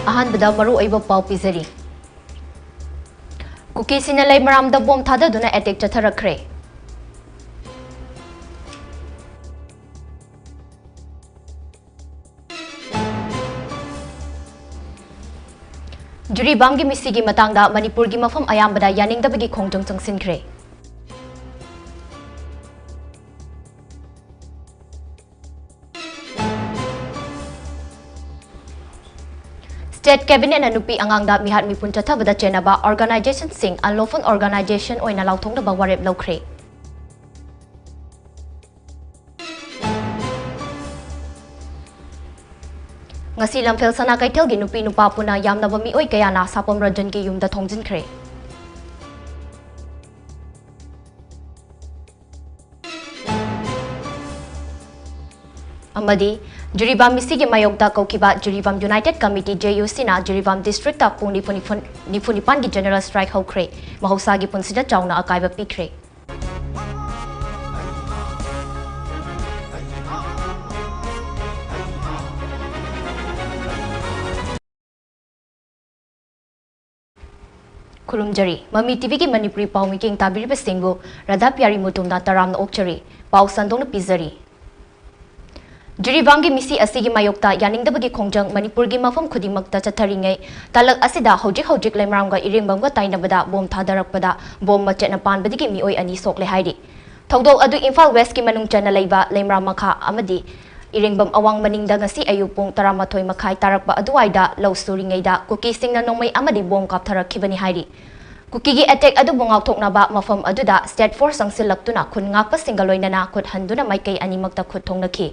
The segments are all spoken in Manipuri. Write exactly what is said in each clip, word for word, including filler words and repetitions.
ꯑꯍꯥꯟꯕꯗ ꯃꯔꯨꯑꯣꯏꯕ ꯄꯥꯎ ꯄꯤꯖꯔꯤ꯫ ꯀꯨꯀꯤꯁꯤꯡꯅ ꯂꯩꯃꯔꯥꯝꯗ ꯕꯣꯝ ꯊꯥꯗꯗꯨꯅ ꯑꯦꯇꯦꯛ ꯆꯠꯊꯔꯛꯈ꯭ꯔꯦ꯫ ꯖꯤꯔꯤꯕꯥꯝꯒꯤ ꯃꯤꯁꯤꯒꯤ ꯃꯇꯥꯡꯗ ꯃꯅꯤꯄꯨꯔꯒꯤ ꯃꯐꯝ ꯑꯌꯥꯝꯕꯗ ꯌꯥꯅꯤꯡꯗꯕꯒꯤ ꯈꯣꯡꯖꯪ ꯆꯪꯁꯤꯟꯈ꯭ꯔꯦ꯫ ꯁ꯭ꯇꯦꯠ ꯀꯦꯕꯤꯅꯦꯠꯅ ꯅꯨꯄꯤ ꯑꯉꯥꯡꯗ ꯃꯤꯍꯥꯠ ꯃꯤꯄꯨꯟ ꯆꯠꯊꯕꯗ ꯆꯦꯟꯅꯕ ꯑꯣꯔꯒꯅꯥꯏꯖꯦꯁꯟꯁꯤꯡ unlawful organization ꯑꯣꯏꯅ ꯂꯥꯎꯊꯣꯛꯅꯕ ꯋꯥꯔꯦꯞ ꯂꯧꯈ꯭ꯔꯦ꯫ ꯉꯁꯤ ꯂꯝꯐꯦꯜ ꯁꯅꯥ ꯀꯩꯊꯦꯜꯒꯤ ꯅꯨꯄꯤ ꯅꯨꯄꯥ ꯄꯨꯟꯅ ꯌꯥꯝꯂꯕ ꯃꯤꯑꯣꯏ ꯀꯌꯥꯅ ꯁꯥꯄꯝ ꯔꯟꯖꯟꯒꯤ ꯌꯨꯝꯗ ꯊꯣꯝꯖꯤꯟꯈ꯭ꯔꯦ꯫ ꯑꯃꯗꯤ ꯖꯤꯔꯤꯕꯥꯝ ꯃꯤꯁꯤꯒꯤ ꯃꯥꯌꯣꯛꯇ ꯀꯧꯈꯤꯕ Jiribam united committee, J U ꯁꯤꯅ ꯖꯤꯔꯤꯕꯥꯝ ꯗꯤꯁꯇ꯭ꯔꯤꯛꯇ ꯄꯨꯡ ꯅꯤꯐꯨ, ꯅꯤꯐꯨ, ꯅꯤꯐꯨ ꯅꯤꯄꯥꯟꯒꯤ ꯖꯦꯅꯔꯦꯜ ꯁ꯭ꯇ꯭ꯔꯥꯏꯛ ꯍꯧꯈ꯭ꯔꯦ꯫ ꯃꯍꯧꯁꯥꯒꯤ ꯄꯨꯟꯁꯤꯗ ꯆꯥꯎꯅ ꯑꯀꯥꯏꯕ ꯄꯤꯈ꯭ꯔꯦ꯫ ꯈꯨꯔꯨꯝꯖꯔꯤ꯫ ꯃꯃꯤ ꯇꯤꯚꯤꯒꯤ ꯃꯅꯤꯄꯨꯔꯤ ꯄꯥꯎ ꯃꯤꯠꯌꯦꯡ ꯇꯥꯕꯤꯔꯤꯕꯁꯤꯡꯕꯨ ꯔꯥꯙꯥ ꯄꯤꯌꯥꯔꯤ ꯃꯨꯇꯨꯝꯅ ꯇꯔꯥꯝꯅ ꯑꯣꯛꯆꯔꯤ꯫ ꯄꯥꯎ ꯁꯟꯗꯣꯛꯅ ꯄꯤꯖꯔꯤ꯫ ꯖꯤꯔꯤꯕꯥꯝꯒꯤ ꯃꯤꯁꯤ ꯑꯁꯤꯒꯤ ꯃꯥꯌꯣꯛꯇ ꯌꯥꯅꯤꯡꯗꯕꯒꯤ ꯈꯣꯡꯖꯪ ꯃꯅꯤꯄꯨꯔꯒꯤ ꯃꯐꯝ ꯈꯨꯗꯤꯡꯃꯛꯇ ꯆꯠꯊꯔꯤꯉꯩ, ꯇꯥꯂꯛ ꯑꯁꯤꯗ ꯍꯧꯖꯤꯛ ꯍꯧꯖꯤꯛ ꯂꯩꯃꯔꯥꯝꯒ ꯏꯔꯦꯡꯕꯝꯒ ꯇꯥꯏꯅꯕꯗ ꯕꯣꯝ ꯊꯥꯗꯔꯛꯄꯗ ꯕꯣꯝ ꯃꯆꯦꯠꯅ ꯄꯥꯟꯕꯗꯒꯤ ꯃꯤꯑꯣꯏ ꯑꯅꯤ ꯁꯣꯛꯂꯦ ꯍꯥꯏꯔꯤ꯫ ꯊꯧꯗꯣꯛ ꯑꯗꯨ ꯏꯝꯐꯥꯜ ꯋꯦꯁꯀꯤ ꯃꯅꯨꯡ ꯆꯟꯅ ꯂꯩꯕ ꯂꯩꯃꯔꯥꯝ ꯃꯈꯥ ꯑꯃꯗꯤ ꯏꯔꯦꯡꯕꯝ ꯑꯋꯥꯡ ꯃꯅꯤꯡꯗ ꯉꯁꯤ ꯑꯌꯨꯛ ꯄꯨꯡ ꯇꯔꯥꯃꯥꯊꯣꯏ ꯃꯈꯥꯏ ꯇꯥꯔꯛꯄ ꯑꯗꯨꯋꯥꯏꯗ ꯂꯧ ꯁꯨꯔꯤꯉꯩꯗ ꯀꯨꯀꯤꯁꯤꯡꯅ ꯅꯣꯡꯃꯩ ꯑꯃꯗꯤ ꯕꯣꯝ ꯀꯥꯞꯊꯔꯛꯈꯤꯕꯅꯤ ꯍꯥꯏꯔꯤ꯫ ꯀꯨꯀꯤꯒꯤ ꯑꯦꯇꯦꯛ ꯑꯗꯨꯕꯨ ꯉꯥꯛꯊꯣꯛꯅꯕ ꯃꯐꯝ ꯑꯗꯨꯗ ꯁ꯭ꯇꯦꯠ ꯐꯣꯔꯁ ꯆꯪꯁꯤꯜꯂꯛꯇꯨꯅ ꯈꯨꯟ ꯉꯥꯛꯄꯁꯤꯡꯒ ꯂꯣꯏꯅꯅ ꯈꯨꯠ ꯍꯟꯗꯨꯅ ꯃꯥꯏꯀꯩ ꯑꯅꯤꯃꯛꯇ ꯈꯨꯠ ꯊꯣꯡꯅꯈꯤ꯫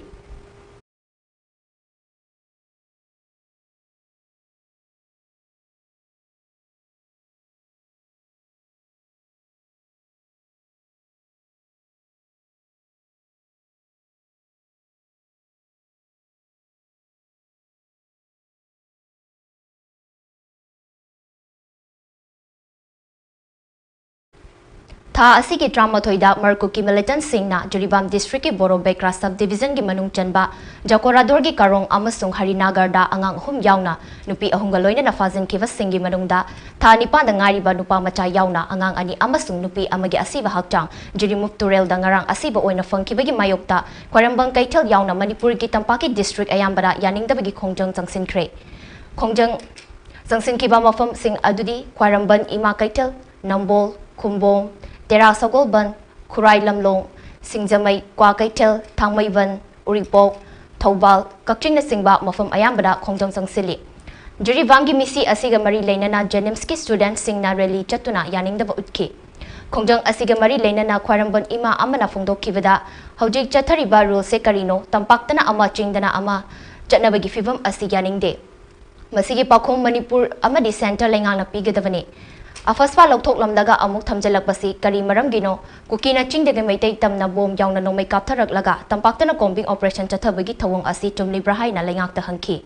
ꯊꯥ ꯑꯁꯤꯒꯤ ꯇꯔꯥꯃꯥꯊꯣꯏꯗ ꯃꯔꯀꯨꯀꯤ militantꯁꯤꯡꯅ ꯖꯤꯔꯤꯕꯥꯝ districtꯀꯤ ꯕꯣꯔꯣ ꯕꯦꯀ꯭ꯔꯥ sub divisionꯒꯤ ꯃꯅꯨꯡ ꯆꯟꯕ ꯖꯀꯣꯔꯥꯗꯣꯔꯒꯤ ꯀꯥꯔꯣꯡ ꯑꯃꯁꯨꯡ ꯍꯔꯤꯅꯥꯒꯔꯗ ꯑꯉꯥꯡ ꯑꯍꯨꯝ ꯌꯥꯎꯅ ꯅꯨꯄꯤ ꯑꯍꯨꯝꯒ ꯂꯣꯏꯅꯅ ꯐꯥꯖꯤꯟꯈꯤꯕꯁꯤꯡꯒꯤ ꯃꯅꯨꯡꯗ ꯊꯥ ꯅꯤꯄꯥꯟꯗ ꯉꯥꯏꯔꯤꯕ ꯅꯨꯄꯥ ꯃꯆꯥ ꯌꯥꯎꯅ ꯑꯉꯥꯡ ꯑꯅꯤ ꯑꯃꯁꯨꯡ ꯅꯨꯄꯤ ꯑꯃꯒꯤ ꯑꯁꯤꯕ ꯍꯛꯆꯥꯡ ꯖꯤꯔꯤꯃꯨꯛ ꯇꯨꯔꯦꯜꯗ ꯉꯔꯥꯡ ꯑꯁꯤꯕ ꯑꯣꯏꯅ ꯐꯪꯈꯤꯕꯒꯤ ꯃꯥꯌꯣꯛꯇ ꯈ꯭ꯋꯥꯏꯔꯝꯕꯟ ꯀꯩꯊꯦꯜ ꯌꯥꯎꯅ ꯃꯅꯤꯄꯨꯔꯒꯤ ꯇꯝꯄꯥꯛꯀꯤ district ꯑꯌꯥꯝꯕꯗ ꯌꯥꯅꯤꯡꯗꯕꯒꯤ ꯈꯣꯡꯖꯪ ꯆꯪꯁꯤꯟꯈ꯭ꯔꯦ꯫ ꯈꯣꯡꯖꯪ ꯆꯪꯁꯤꯟꯈꯤꯕ ꯃꯐꯝꯁꯤꯡ ꯑꯗꯨꯗꯤ ꯈ꯭ꯋꯥꯏꯔꯝꯕꯟ ꯏꯃꯥ ꯀꯩꯊꯦꯜ, ꯅꯝꯕꯣꯜ, ꯈꯨꯝꯕꯣꯡ, ꯇꯦꯔꯥ ꯁꯒꯣꯜꯕꯟ, ꯈꯨꯔꯥꯏ ꯂꯝꯂꯣꯡ, ꯁꯤꯡꯖꯃꯩ, ꯀ꯭ꯋꯥꯀꯩꯊꯦꯜ, ꯊꯥꯡꯃꯩꯕꯟ, ꯎꯔꯤꯄꯣꯛ, ꯊꯧꯕꯥꯜ, ꯀꯛꯆꯤꯡꯅꯆꯤꯡꯕ ꯃꯐꯝ ꯑꯌꯥꯝꯕꯗ ꯈꯣꯡꯖꯪ ꯆꯪꯁꯤꯜꯂꯤ꯫ ꯖꯤꯔꯤꯕꯥꯝꯒꯤ ꯃꯤꯁꯤ ꯑꯁꯤꯒ ꯃꯔꯤ ꯂꯩꯅꯅ JNIMSꯀꯤ studentꯁꯤꯡꯅ rally ꯆꯠꯇꯨꯅ ꯌꯥꯅꯤꯡꯗꯕ ꯎꯠꯈꯤ꯫ ꯈꯣꯡꯖꯪ ꯑꯁꯤꯒ ꯃꯔꯤ ꯂꯩꯅꯅ ꯈ꯭ꯋꯥꯏꯔꯝꯕꯟ ꯏꯃꯥ ꯑꯃꯅ ꯐꯣꯡꯗꯣꯛꯈꯤꯕꯗ, ꯍꯧꯖꯤꯛ ꯆꯠꯊꯔꯤꯕ ruleꯁꯦ ꯀꯔꯤꯅꯣ? ꯇꯝꯄꯥꯛꯇꯅ ꯑꯃ, ꯆꯤꯡꯗꯅ ꯑꯃ ꯆꯠꯅꯕꯒꯤ ꯐꯤꯚꯝ ꯑꯁꯤ ꯌꯥꯅꯤꯡꯗꯦ꯫ ꯃꯁꯤꯒꯤ ꯄꯥꯎꯈꯨꯝ ꯃꯅꯤꯄꯨꯔ ꯑꯃꯗꯤ centre ꯂꯩꯉꯥꯛꯅ ꯄꯤꯒꯗꯕꯅꯤ꯫ ꯑꯐꯁꯄꯥ ꯂꯧꯊꯣꯛꯂꯝꯂꯒ ꯑꯃꯨꯛ ꯊꯝꯖꯤꯜꯂꯛꯄꯁꯤ ꯀꯔꯤ ꯃꯔꯝꯒꯤꯅꯣ? ꯀꯨꯀꯤꯅ ꯆꯤꯡꯗꯒꯤ ꯃꯩꯇꯩ ꯇꯝꯅ bomb ꯌꯥꯎꯅ ꯅꯣꯡꯃꯩ ꯀꯥꯞꯊꯔꯛꯂꯒ ꯇꯝꯄꯥꯛꯇꯅ combing operation ꯆꯠꯊꯕꯒꯤ ꯊꯧꯑꯣꯡ ꯑꯁꯤ ꯆꯨꯝꯂꯤꯕ꯭ꯔꯥ ꯍꯥꯏꯅ ꯂꯩꯉꯥꯛꯇ ꯍꯪꯈꯤ꯫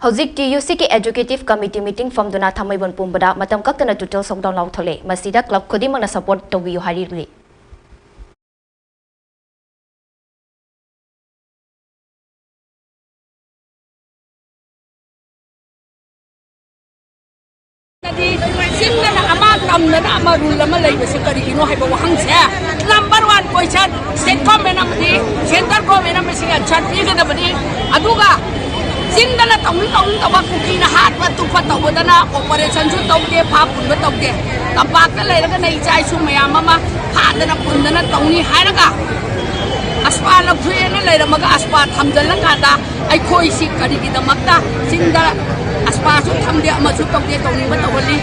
ꯍꯧꯖꯤꯛ ꯇꯤ ꯌꯨ ꯁꯤꯒꯤ ꯑꯦꯛꯖꯤꯀ꯭ꯌꯨꯇꯤꯚ ꯀꯃꯤꯇꯤ ꯃꯤꯇꯤꯡ ꯐꯝꯗꯨꯅ ꯊꯥꯡꯃꯩꯕꯟ ꯄꯨꯝꯕꯗ ꯃꯇꯝ ꯀꯛꯇꯅ total shutdown ꯂꯥꯎꯊꯣꯛꯂꯦ꯫ ꯃꯁꯤꯗ ꯀ꯭ꯂꯕ ꯈꯨꯗꯤꯡꯃꯛꯅ support ꯇꯧꯕꯤꯌꯨ ꯍꯥꯏꯔꯤ꯫ ꯆꯤꯡꯗꯅ ꯑꯃ, ꯇꯝꯗꯅ ꯑꯃ, rule ꯑꯃ ꯂꯩꯕꯁꯤ ꯀꯔꯤꯒꯤꯅꯣ ꯍꯥꯏꯕ ꯋꯥꯍꯪꯁꯦ number one question, state government ꯑꯃꯗꯤ central government ꯑꯃ ꯃꯁꯤꯒꯤ answer ꯄꯤꯒꯗꯕꯅꯤ꯫ ꯑꯗꯨꯒ ꯆꯤꯡꯗꯅ ꯇꯧꯅꯤꯡ ꯇꯧꯅꯤꯡ ꯇꯧꯕ, ꯀꯨꯀꯤꯅ ꯍꯥꯠꯄ ꯇꯨꯞꯄ ꯇꯧꯕꯗꯅ operationꯁꯨ ꯇꯧꯗꯦ, ꯐꯥ ꯄꯨꯟꯕ ꯇꯧꯗꯦ꯫ ꯇꯝꯄꯥꯛꯇ ꯂꯩꯔꯒꯅ ꯏꯆꯥ ꯏꯁꯨ ꯃꯌꯥꯝ ꯑꯃ ꯐꯥꯗꯅ ꯄꯨꯟꯗꯅ ꯇꯧꯅꯤ ꯍꯥꯏꯔꯒ ꯑꯁꯄꯥ ꯂꯧꯊꯣꯛꯑꯦꯅ ꯂꯩꯔꯝꯃꯒ ꯑꯁꯄꯥ ꯊꯝꯖꯤꯜꯂꯀꯥꯟꯗ ꯑꯩꯈꯣꯏꯁꯤ ꯀꯔꯤꯒꯤꯗꯃꯛꯇ ꯆꯤꯡꯗ ꯑꯁꯄꯥꯁꯨ ꯊꯝꯗꯦ, ꯑꯃꯁꯨ ꯇꯧꯗꯦ, ꯇꯧꯅꯤꯡꯕ ꯇꯧꯍꯜꯂꯤ?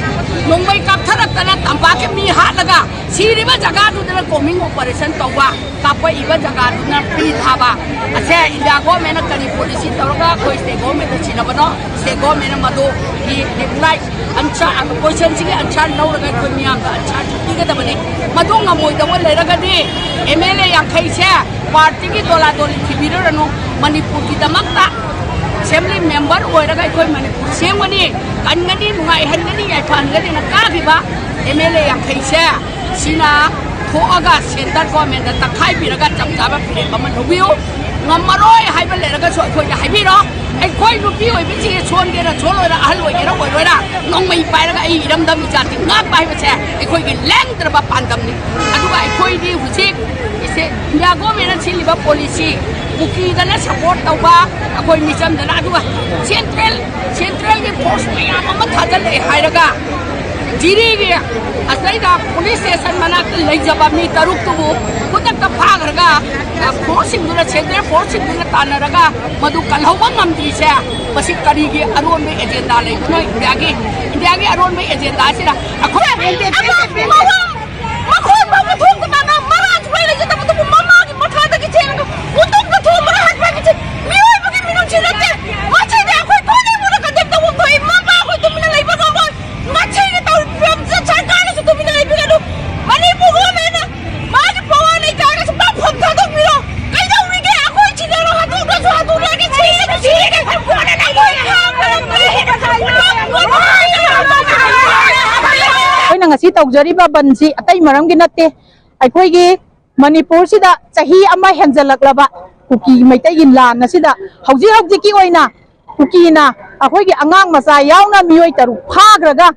ꯅꯣꯡꯃꯩ ꯀꯥꯞꯊꯔꯛꯇꯅ ꯇꯝꯄꯥꯛꯀꯤ ꯃꯤ ꯍꯥꯠꯂꯒ ꯁꯤꯔꯤꯕ ꯖꯒꯥꯗꯨꯗꯅ combing operation ꯇꯧꯕ, ꯀꯥꯞꯄꯛꯏꯕ ꯖꯒꯥꯗꯨꯅ free ꯊꯥꯕ꯫ ꯑꯁꯦ India governmentꯅ ꯀꯔꯤ policy ꯇꯧꯔꯒ ꯑꯩꯈꯣꯏ state governmentꯇ ꯁꯤꯟꯅꯕꯅꯣ? State governmentꯅ ꯃꯗꯨꯒꯤ reply, answer, questionꯁꯤꯒꯤ answer ꯂꯧꯔꯒ ꯑꯩꯈꯣꯏ ꯃꯤꯌꯥꯝꯗ answer ꯄꯤꯒꯗꯕꯅꯤ꯫ ꯃꯗꯨ ꯉꯝꯃꯣꯏꯗꯕ ꯂꯩꯔꯒꯗꯤ M L A ꯌꯥꯡꯈꯩꯁꯦ partyꯒꯤ ꯗꯣꯂꯥꯗꯣꯂꯤ ꯊꯤꯕꯤꯔꯨꯔꯅꯨ꯫ ꯃꯅꯤꯄꯨꯔꯒꯤꯗꯃꯛꯇ assembly member ꯑꯣꯏꯔꯒ ꯑꯩꯈꯣꯏ ꯃꯅꯤꯄꯨꯔ ꯁꯦꯝꯒꯅꯤ, ꯀꯟꯒꯅꯤ, ꯅꯨꯡꯉꯥꯏꯍꯟꯒꯅꯤ, ꯌꯥꯏꯐꯍꯟꯒꯅꯤꯅ ꯀꯥꯈꯤꯕ M L A ꯌꯥꯡꯈꯩꯁꯦ ꯁꯤꯅ ꯊꯣꯛꯑꯒ centre governmentꯇ ꯇꯛꯈꯥꯏꯕꯤꯔꯒ ꯆꯞ ꯆꯥꯕ ꯐꯤꯔꯦꯞ ꯑꯃ ꯂꯧꯕꯤꯌꯨ꯫ ꯉꯝꯃꯔꯣꯏ ꯍꯥꯏꯕ ꯂꯩꯔꯒꯁꯨ ꯑꯩꯈꯣꯏꯗ ꯍꯥꯏꯕꯤꯔꯣ꯫ ꯑꯩꯈꯣꯏ ꯅꯨꯄꯤ ꯑꯣꯏꯕꯁꯤꯡꯁꯦ ꯁꯣꯟꯒꯦꯔꯥ ꯁꯣꯜꯂꯣꯏꯔꯥ, ꯑꯍꯜ ꯑꯣꯏꯒꯦꯔꯥ ꯑꯣꯏꯔꯣꯏꯔꯥ, ꯅꯣꯡꯃꯩ ꯄꯥꯏꯔꯒ ꯑꯩ ꯏꯔꯝꯗꯝ ꯏꯖꯥꯇꯤ ꯉꯥꯛꯄ ꯍꯥꯏꯕꯁꯦ ꯑꯩꯈꯣꯏꯒꯤ ꯂꯦꯡꯗ꯭ꯔꯕ ꯄꯥꯟꯗꯝꯅꯤ꯫ ꯑꯗꯨꯒ ꯑꯩꯈꯣꯏꯗꯤ ꯍꯧꯖꯤꯛ ꯏꯁꯦ India governmentꯅ ꯁꯤꯜꯂꯤꯕ policy, ꯀꯨꯀꯤꯗꯅ support ꯇꯧꯕ, ꯑꯩꯈꯣꯏ ꯃꯤꯆꯝꯗꯅ, ꯑꯗꯨꯒ central, centralꯒꯤ force ꯃꯌꯥꯝ ꯑꯃ ꯊꯥꯖꯤꯜꯂꯛꯑꯦ ꯍꯥꯏꯔꯒ ꯖꯤꯔꯤꯒꯤ ꯑꯁꯤꯗꯩꯗ police station ꯃꯅꯥꯛꯇ ꯂꯩꯖꯕ ꯃꯤ ꯇꯔꯨꯛꯇꯨꯕꯨ ꯈꯨꯗꯛꯇ ꯐꯥꯈ꯭ꯔꯒ, ꯑ, forceꯁꯤꯡꯗꯨꯅ, central forceꯁꯤꯡꯗꯨꯅ ꯇꯥꯟꯅꯔꯒ ꯃꯗꯨ ꯀꯜꯍꯧꯕ ꯉꯝꯗ꯭ꯔꯤꯁꯦ, ꯃꯁꯤ ꯀꯔꯤꯒꯤ ꯑꯔꯣꯟꯕ agenda ꯂꯩꯕꯅꯣ? Indiaꯒꯤ, Indiaꯒꯤ ꯑꯔꯣꯟꯕ agendaꯁꯤꯅ ꯑꯩꯈꯣꯏ ꯑꯃ, ꯃꯋꯥ ꯃꯈꯣꯟ ꯐꯥꯎꯕ ꯊꯣꯛꯇꯅ ꯃꯔꯥꯁꯨ ꯂꯩꯖꯗꯕꯗꯨꯕꯨ ꯃꯃꯥꯒꯤ ꯃꯈꯥꯗꯒꯤ ꯆꯦꯜꯂꯒ ꯎꯇꯨꯞꯅ ꯊꯣꯝꯃꯒ ꯍꯥꯠꯄ ꯍꯥꯏꯕꯁꯤ ꯃꯤꯑꯣꯏꯕꯒꯤ ꯃꯤꯅꯨꯡꯁꯤ ꯅꯠꯇꯦ꯫ ꯃꯁꯤꯗꯤ ꯑꯩꯈꯣꯏ ꯈ꯭ꯋꯥꯏꯗꯒꯤ ꯃꯨꯟꯅ condemn ꯇꯧꯕ ꯊꯣꯛꯏ꯫ ꯃꯃꯥ ꯑꯩꯈꯣꯏ ꯇꯨꯃꯤꯟꯅ ꯂꯩꯕ ꯉꯝꯃꯣꯏ꯫ ꯃꯁꯤꯒꯤ ꯇꯧꯔꯤꯕ ꯐꯤꯕꯝꯁꯤꯗ ꯁꯔꯀꯥꯔꯅꯁꯨ ꯇꯨꯃꯤꯟꯅ ꯂꯩꯕꯤꯒꯅꯨ꯫ ꯃꯅꯤꯄꯨꯔ governmentꯅ ꯃꯥꯒꯤ power ꯂꯩꯇꯥꯔꯒꯁꯨ ꯃꯥ ꯐꯝ ꯊꯥꯗꯣꯛꯄꯤꯔꯣ꯫ ꯀꯩꯗꯧꯔꯤꯒꯦ? ꯑꯩꯈꯣꯏ ꯁꯤꯖꯔꯣ ꯍꯥꯠꯇꯣꯛꯇ꯭ꯔꯁꯨ ꯍꯥꯠꯇꯣꯛꯅꯔꯒꯦ ꯁꯤꯔꯒꯦ ꯁꯤꯔꯒꯦ ꯁꯔꯀꯥꯔꯅ ꯑꯩꯈꯣꯏ ꯇꯧꯖꯔꯤꯕ ꯕꯟꯁꯤ ꯑꯇꯩ ꯃꯔꯝꯒꯤ ꯅꯠꯇꯦ꯫ ꯑꯩꯈꯣꯏꯒꯤ ꯃꯅꯤꯄꯨꯔꯁꯤꯗ ꯆꯍꯤ ꯑꯃ ꯍꯦꯟꯖꯜꯂꯛꯂꯕ ꯀꯨꯀꯤ ꯃꯩꯇꯩꯒꯤ ꯂꯥꯟ ꯑꯁꯤꯗ ꯍꯧꯖꯤꯛ ꯍꯧꯖꯤꯛꯀꯤ ꯑꯣꯏꯅ ꯀꯨꯀꯤꯅ ꯑꯩꯈꯣꯏꯒꯤ ꯑꯉꯥꯡ ꯃꯆꯥ ꯌꯥꯎꯅ ꯃꯤꯑꯣꯏ ꯇꯔꯨꯛ ꯐꯥꯈ꯭ꯔꯒ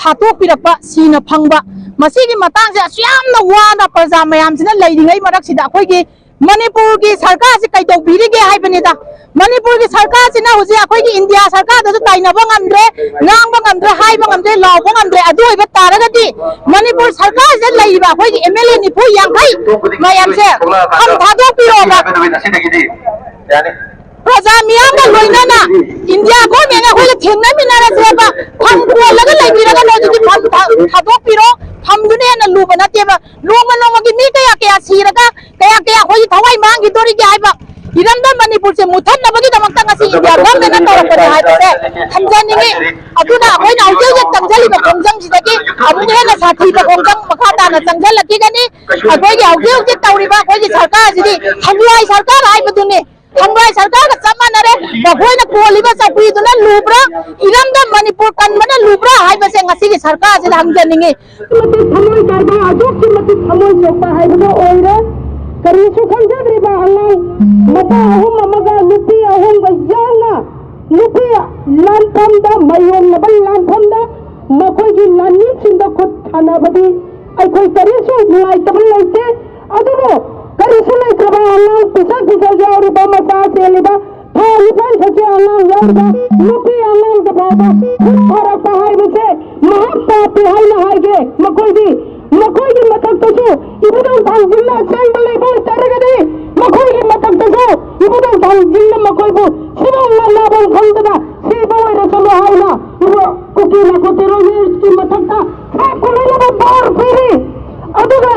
ꯍꯥꯠꯇꯣꯛꯄꯤꯔꯛꯄ, ꯁꯤꯅ ꯐꯪꯕ, ꯃꯁꯤꯒꯤ ꯃꯇꯥꯡꯁꯦ ꯑꯁꯨꯛ ꯌꯥꯝꯅ ꯋꯥꯅ ꯄ꯭ꯔꯖꯥ ꯃꯌꯥꯝꯁꯤꯅ ꯂꯩꯔꯤꯉꯩ ꯃꯔꯛꯁꯤꯗ ꯑꯩꯈꯣꯏꯒꯤ ꯃꯅꯤꯄꯨꯔꯒꯤ ꯁꯔꯀꯥꯔꯁꯤ ꯀꯩꯗꯧꯕꯤꯔꯤꯒꯦ ꯍꯥꯏꯕꯅꯤꯗ꯫ ꯃꯅꯤꯄꯨꯔꯒꯤ ꯁꯔꯀꯥꯔꯁꯤꯅ ꯍꯧꯖꯤꯛ ꯑꯩꯈꯣꯏꯒꯤ ꯏꯟꯗꯤꯌꯥ ꯁꯔꯀꯥꯔꯗꯁꯨ ꯇꯥꯏꯅꯕ ꯉꯝꯗ꯭ꯔꯦ, ꯉꯥꯡꯕ ꯉꯝꯗ꯭ꯔꯦ, ꯍꯥꯏꯕ ꯉꯝꯗ꯭ꯔꯦ, ꯂꯥꯎꯕ ꯉꯝꯗ꯭ꯔꯦ꯫ ꯑꯗꯨ ꯑꯣꯏꯕ ꯇꯥꯔꯒꯗꯤ ꯃꯅꯤꯄꯨꯔ ꯁꯔꯀꯥꯔꯁꯤꯗ ꯂꯩꯔꯤꯕ ꯑꯩꯈꯣꯏꯒꯤ ꯑꯦꯝ ꯑꯦꯜ ꯑꯦ ꯅꯤꯐꯨ ꯌꯥꯡꯈꯩ ꯃꯌꯥꯝꯁꯦ ꯐꯝ ꯊꯥꯗꯣꯛꯄꯤꯔꯣꯕ꯫ ꯄ꯭ꯔꯖꯥ ꯃꯤꯌꯥꯝꯒ ꯂꯣꯏꯅꯅ ꯏꯟꯗꯤꯌꯥ ꯒꯣꯔꯃꯦꯟꯒ ꯑꯩꯈꯣꯏꯒ ꯊꯦꯡꯅꯃꯤꯟꯅꯔꯁꯦꯕ꯫ ꯐꯝ ꯀꯣꯜꯂꯒ ꯂꯩꯕꯤꯔꯒꯅꯣ, ꯑꯗꯨꯗꯤ ꯐꯝ ꯊꯥ-, ꯊꯥꯗꯣꯛꯄꯤꯔꯣ꯫ ꯐꯝꯗꯨꯅ ꯍꯦꯟꯅ ꯂꯨꯕ ꯅꯠꯇꯦꯕ꯫ ꯅꯣꯡꯃ ꯅꯣꯡꯃꯒꯤ ꯃꯤ ꯀꯌꯥ ꯀꯌꯥ ꯁꯤꯔꯒ, ꯀꯌꯥ ꯀꯌꯥ ꯑꯩꯈꯣꯏꯒꯤ ꯊꯋꯥꯏ ꯃꯥꯡꯈꯤꯗꯣꯔꯤꯒꯦ ꯍꯥꯏꯕ, ꯏꯔꯝꯗꯝ ꯃꯅꯤꯄꯨꯔꯁꯦ ꯃꯨꯠꯊꯠꯅꯕꯒꯤꯗꯃꯛꯇ ꯉꯁꯤ ꯏꯟꯗꯤꯌꯥ ꯒꯣꯔꯃꯦꯟꯅ ꯇꯧꯔꯛꯄꯅꯦ ꯍꯥꯏꯕꯁꯦ ꯊꯝꯖꯅꯤꯡꯉꯤ꯫ ꯑꯗꯨꯅ ꯑꯩꯈꯣꯏꯅ ꯍꯧꯖꯤꯛ ꯍꯧꯖꯤꯛ ꯆꯪꯁꯤꯜꯂꯤꯕ ꯈꯣꯡꯖꯪꯁꯤꯗꯒꯤ ꯑꯃꯨꯛ ꯍꯦꯟꯅ ꯁꯥꯊꯤꯕ ꯈꯣꯡꯖꯪ ꯃꯈꯥ ꯇꯥꯅ ꯆꯪꯁꯤꯜꯂꯛꯈꯤꯒꯅꯤ꯫ ꯑꯩꯈꯣꯏꯒꯤ ꯍꯧꯖꯤꯛ ꯍꯧꯖꯤꯛ ꯇꯧꯔꯤꯕ ꯑꯩꯈꯣꯏꯒꯤ ꯁꯔꯀꯥꯔꯁꯤꯗꯤ ꯍꯪꯒꯣꯏ ꯁꯔꯀꯥꯔ ꯍꯥꯏꯕꯗꯨꯅꯤ꯫ ꯍꯪꯒꯣꯏ ꯁꯔꯀꯥꯔꯒ ꯆꯞ ꯃꯥꯟꯅꯔꯦ꯫ ꯃꯈꯣꯏꯅ ꯀꯣꯜꯂꯤꯕ ꯆꯧꯀ꯭ꯔꯤꯗꯨꯅ ꯂꯨꯕ꯭ꯔꯥ, ꯏꯔꯝꯗꯝ ꯃꯅꯤꯄꯨꯔ ꯀꯟꯕꯅ ꯂꯨꯕ꯭ꯔꯥ ꯍꯥꯏꯕꯁꯦ ꯉꯁꯤꯒꯤ ꯁꯔꯀꯥꯔꯁꯤꯗ ꯍꯪꯖꯅꯤꯡꯉꯤ꯫ ꯃꯇꯤꯛ ꯊꯃꯣꯏ ꯀꯥꯏꯕ, ꯑꯗꯨꯛꯀꯤ ꯃꯇꯤꯛ ꯊꯃꯣꯏ ꯁꯣꯛꯄ ꯍꯥꯏꯕꯗꯣ ꯑꯣꯏꯔꯦ꯫ ꯀꯔꯤꯁꯨ ꯈꯪꯖꯗ꯭ꯔꯤꯕ ꯑꯉꯥꯡ ꯃꯆꯥ ꯑꯍꯨꯝ ꯑꯃꯒ ꯅꯨꯄꯤ ꯑꯍꯨꯝꯒ ꯌꯥꯎꯅ ꯅꯨꯄꯤ ꯂꯥꯟꯐꯝꯗ, ꯃꯥꯌꯣꯛꯅꯕ ꯂꯥꯟꯐꯝꯗ ꯃꯈꯣꯏꯒꯤ ꯂꯥꯟꯃꯤꯁꯤꯡꯗ ꯈꯨꯠ ꯊꯥꯅꯕꯗꯤ ꯑꯩꯈꯣꯏ ꯀꯔꯤꯁꯨ ꯅꯨꯡꯉꯥꯏꯇꯕ ꯂꯩꯇꯦ꯫ ꯑꯗꯨꯕꯨ ꯀꯔꯤꯁꯨ ꯂꯩꯇ꯭ꯔꯕ ꯑꯉꯥꯡ ꯄꯤꯁꯛ ꯄꯤꯁꯛ ꯌꯥꯎꯔꯤꯕ, ꯃꯆꯥ ꯆꯦꯜꯂꯤꯕ, ꯊꯥ ꯅꯤꯄꯥꯟ ꯈꯛꯀꯤ ꯑꯉꯥꯡ ꯌꯥꯎꯔꯤꯕ ꯅꯨꯄꯤ ꯑꯉꯥꯡꯗ ꯐꯥꯎꯕ ꯈꯨꯠ ꯊꯥꯔꯛꯄ ꯍꯥꯏꯕꯁꯦ ꯃꯍꯥꯛ ꯄꯥꯞꯄꯤ ꯍꯥꯏꯅ ꯍꯥꯏꯒꯦ꯫ ꯃꯈꯣꯏꯗꯤ, ꯃꯈꯣꯏꯒꯤ ꯃꯊꯛꯇꯁꯨ ꯏꯕꯨꯙꯧ ꯊꯥꯡꯖꯤꯡꯅ ꯑꯁꯦꯡꯕ ꯂꯩꯕ ꯑꯣꯏꯇꯥꯔꯒꯗꯤ ꯃꯈꯣꯏꯒꯤ ꯃꯊꯛꯇꯁꯨ ꯏꯕꯨꯙꯧ ꯊꯥꯡꯖꯤꯡꯅ ꯃꯈꯣꯏꯕꯨ ꯁꯤꯐꯥꯎ ꯂꯥꯟꯅꯐꯝ ꯈꯪꯗꯅ ꯁꯤꯕ ꯑꯣꯏꯔꯁꯅꯨ ꯍꯥꯏꯅ ꯏꯕꯨ-, ꯀꯨꯀꯤ ꯅꯥꯔꯀꯣ ꯇꯦꯔꯣꯔꯤꯁꯀꯤ ꯃꯊꯛꯇ ꯈꯥ ꯀꯨꯝꯍꯩꯅꯕ ꯄꯥꯎ ꯄꯤꯔꯤ꯫ ꯑꯗꯨꯒ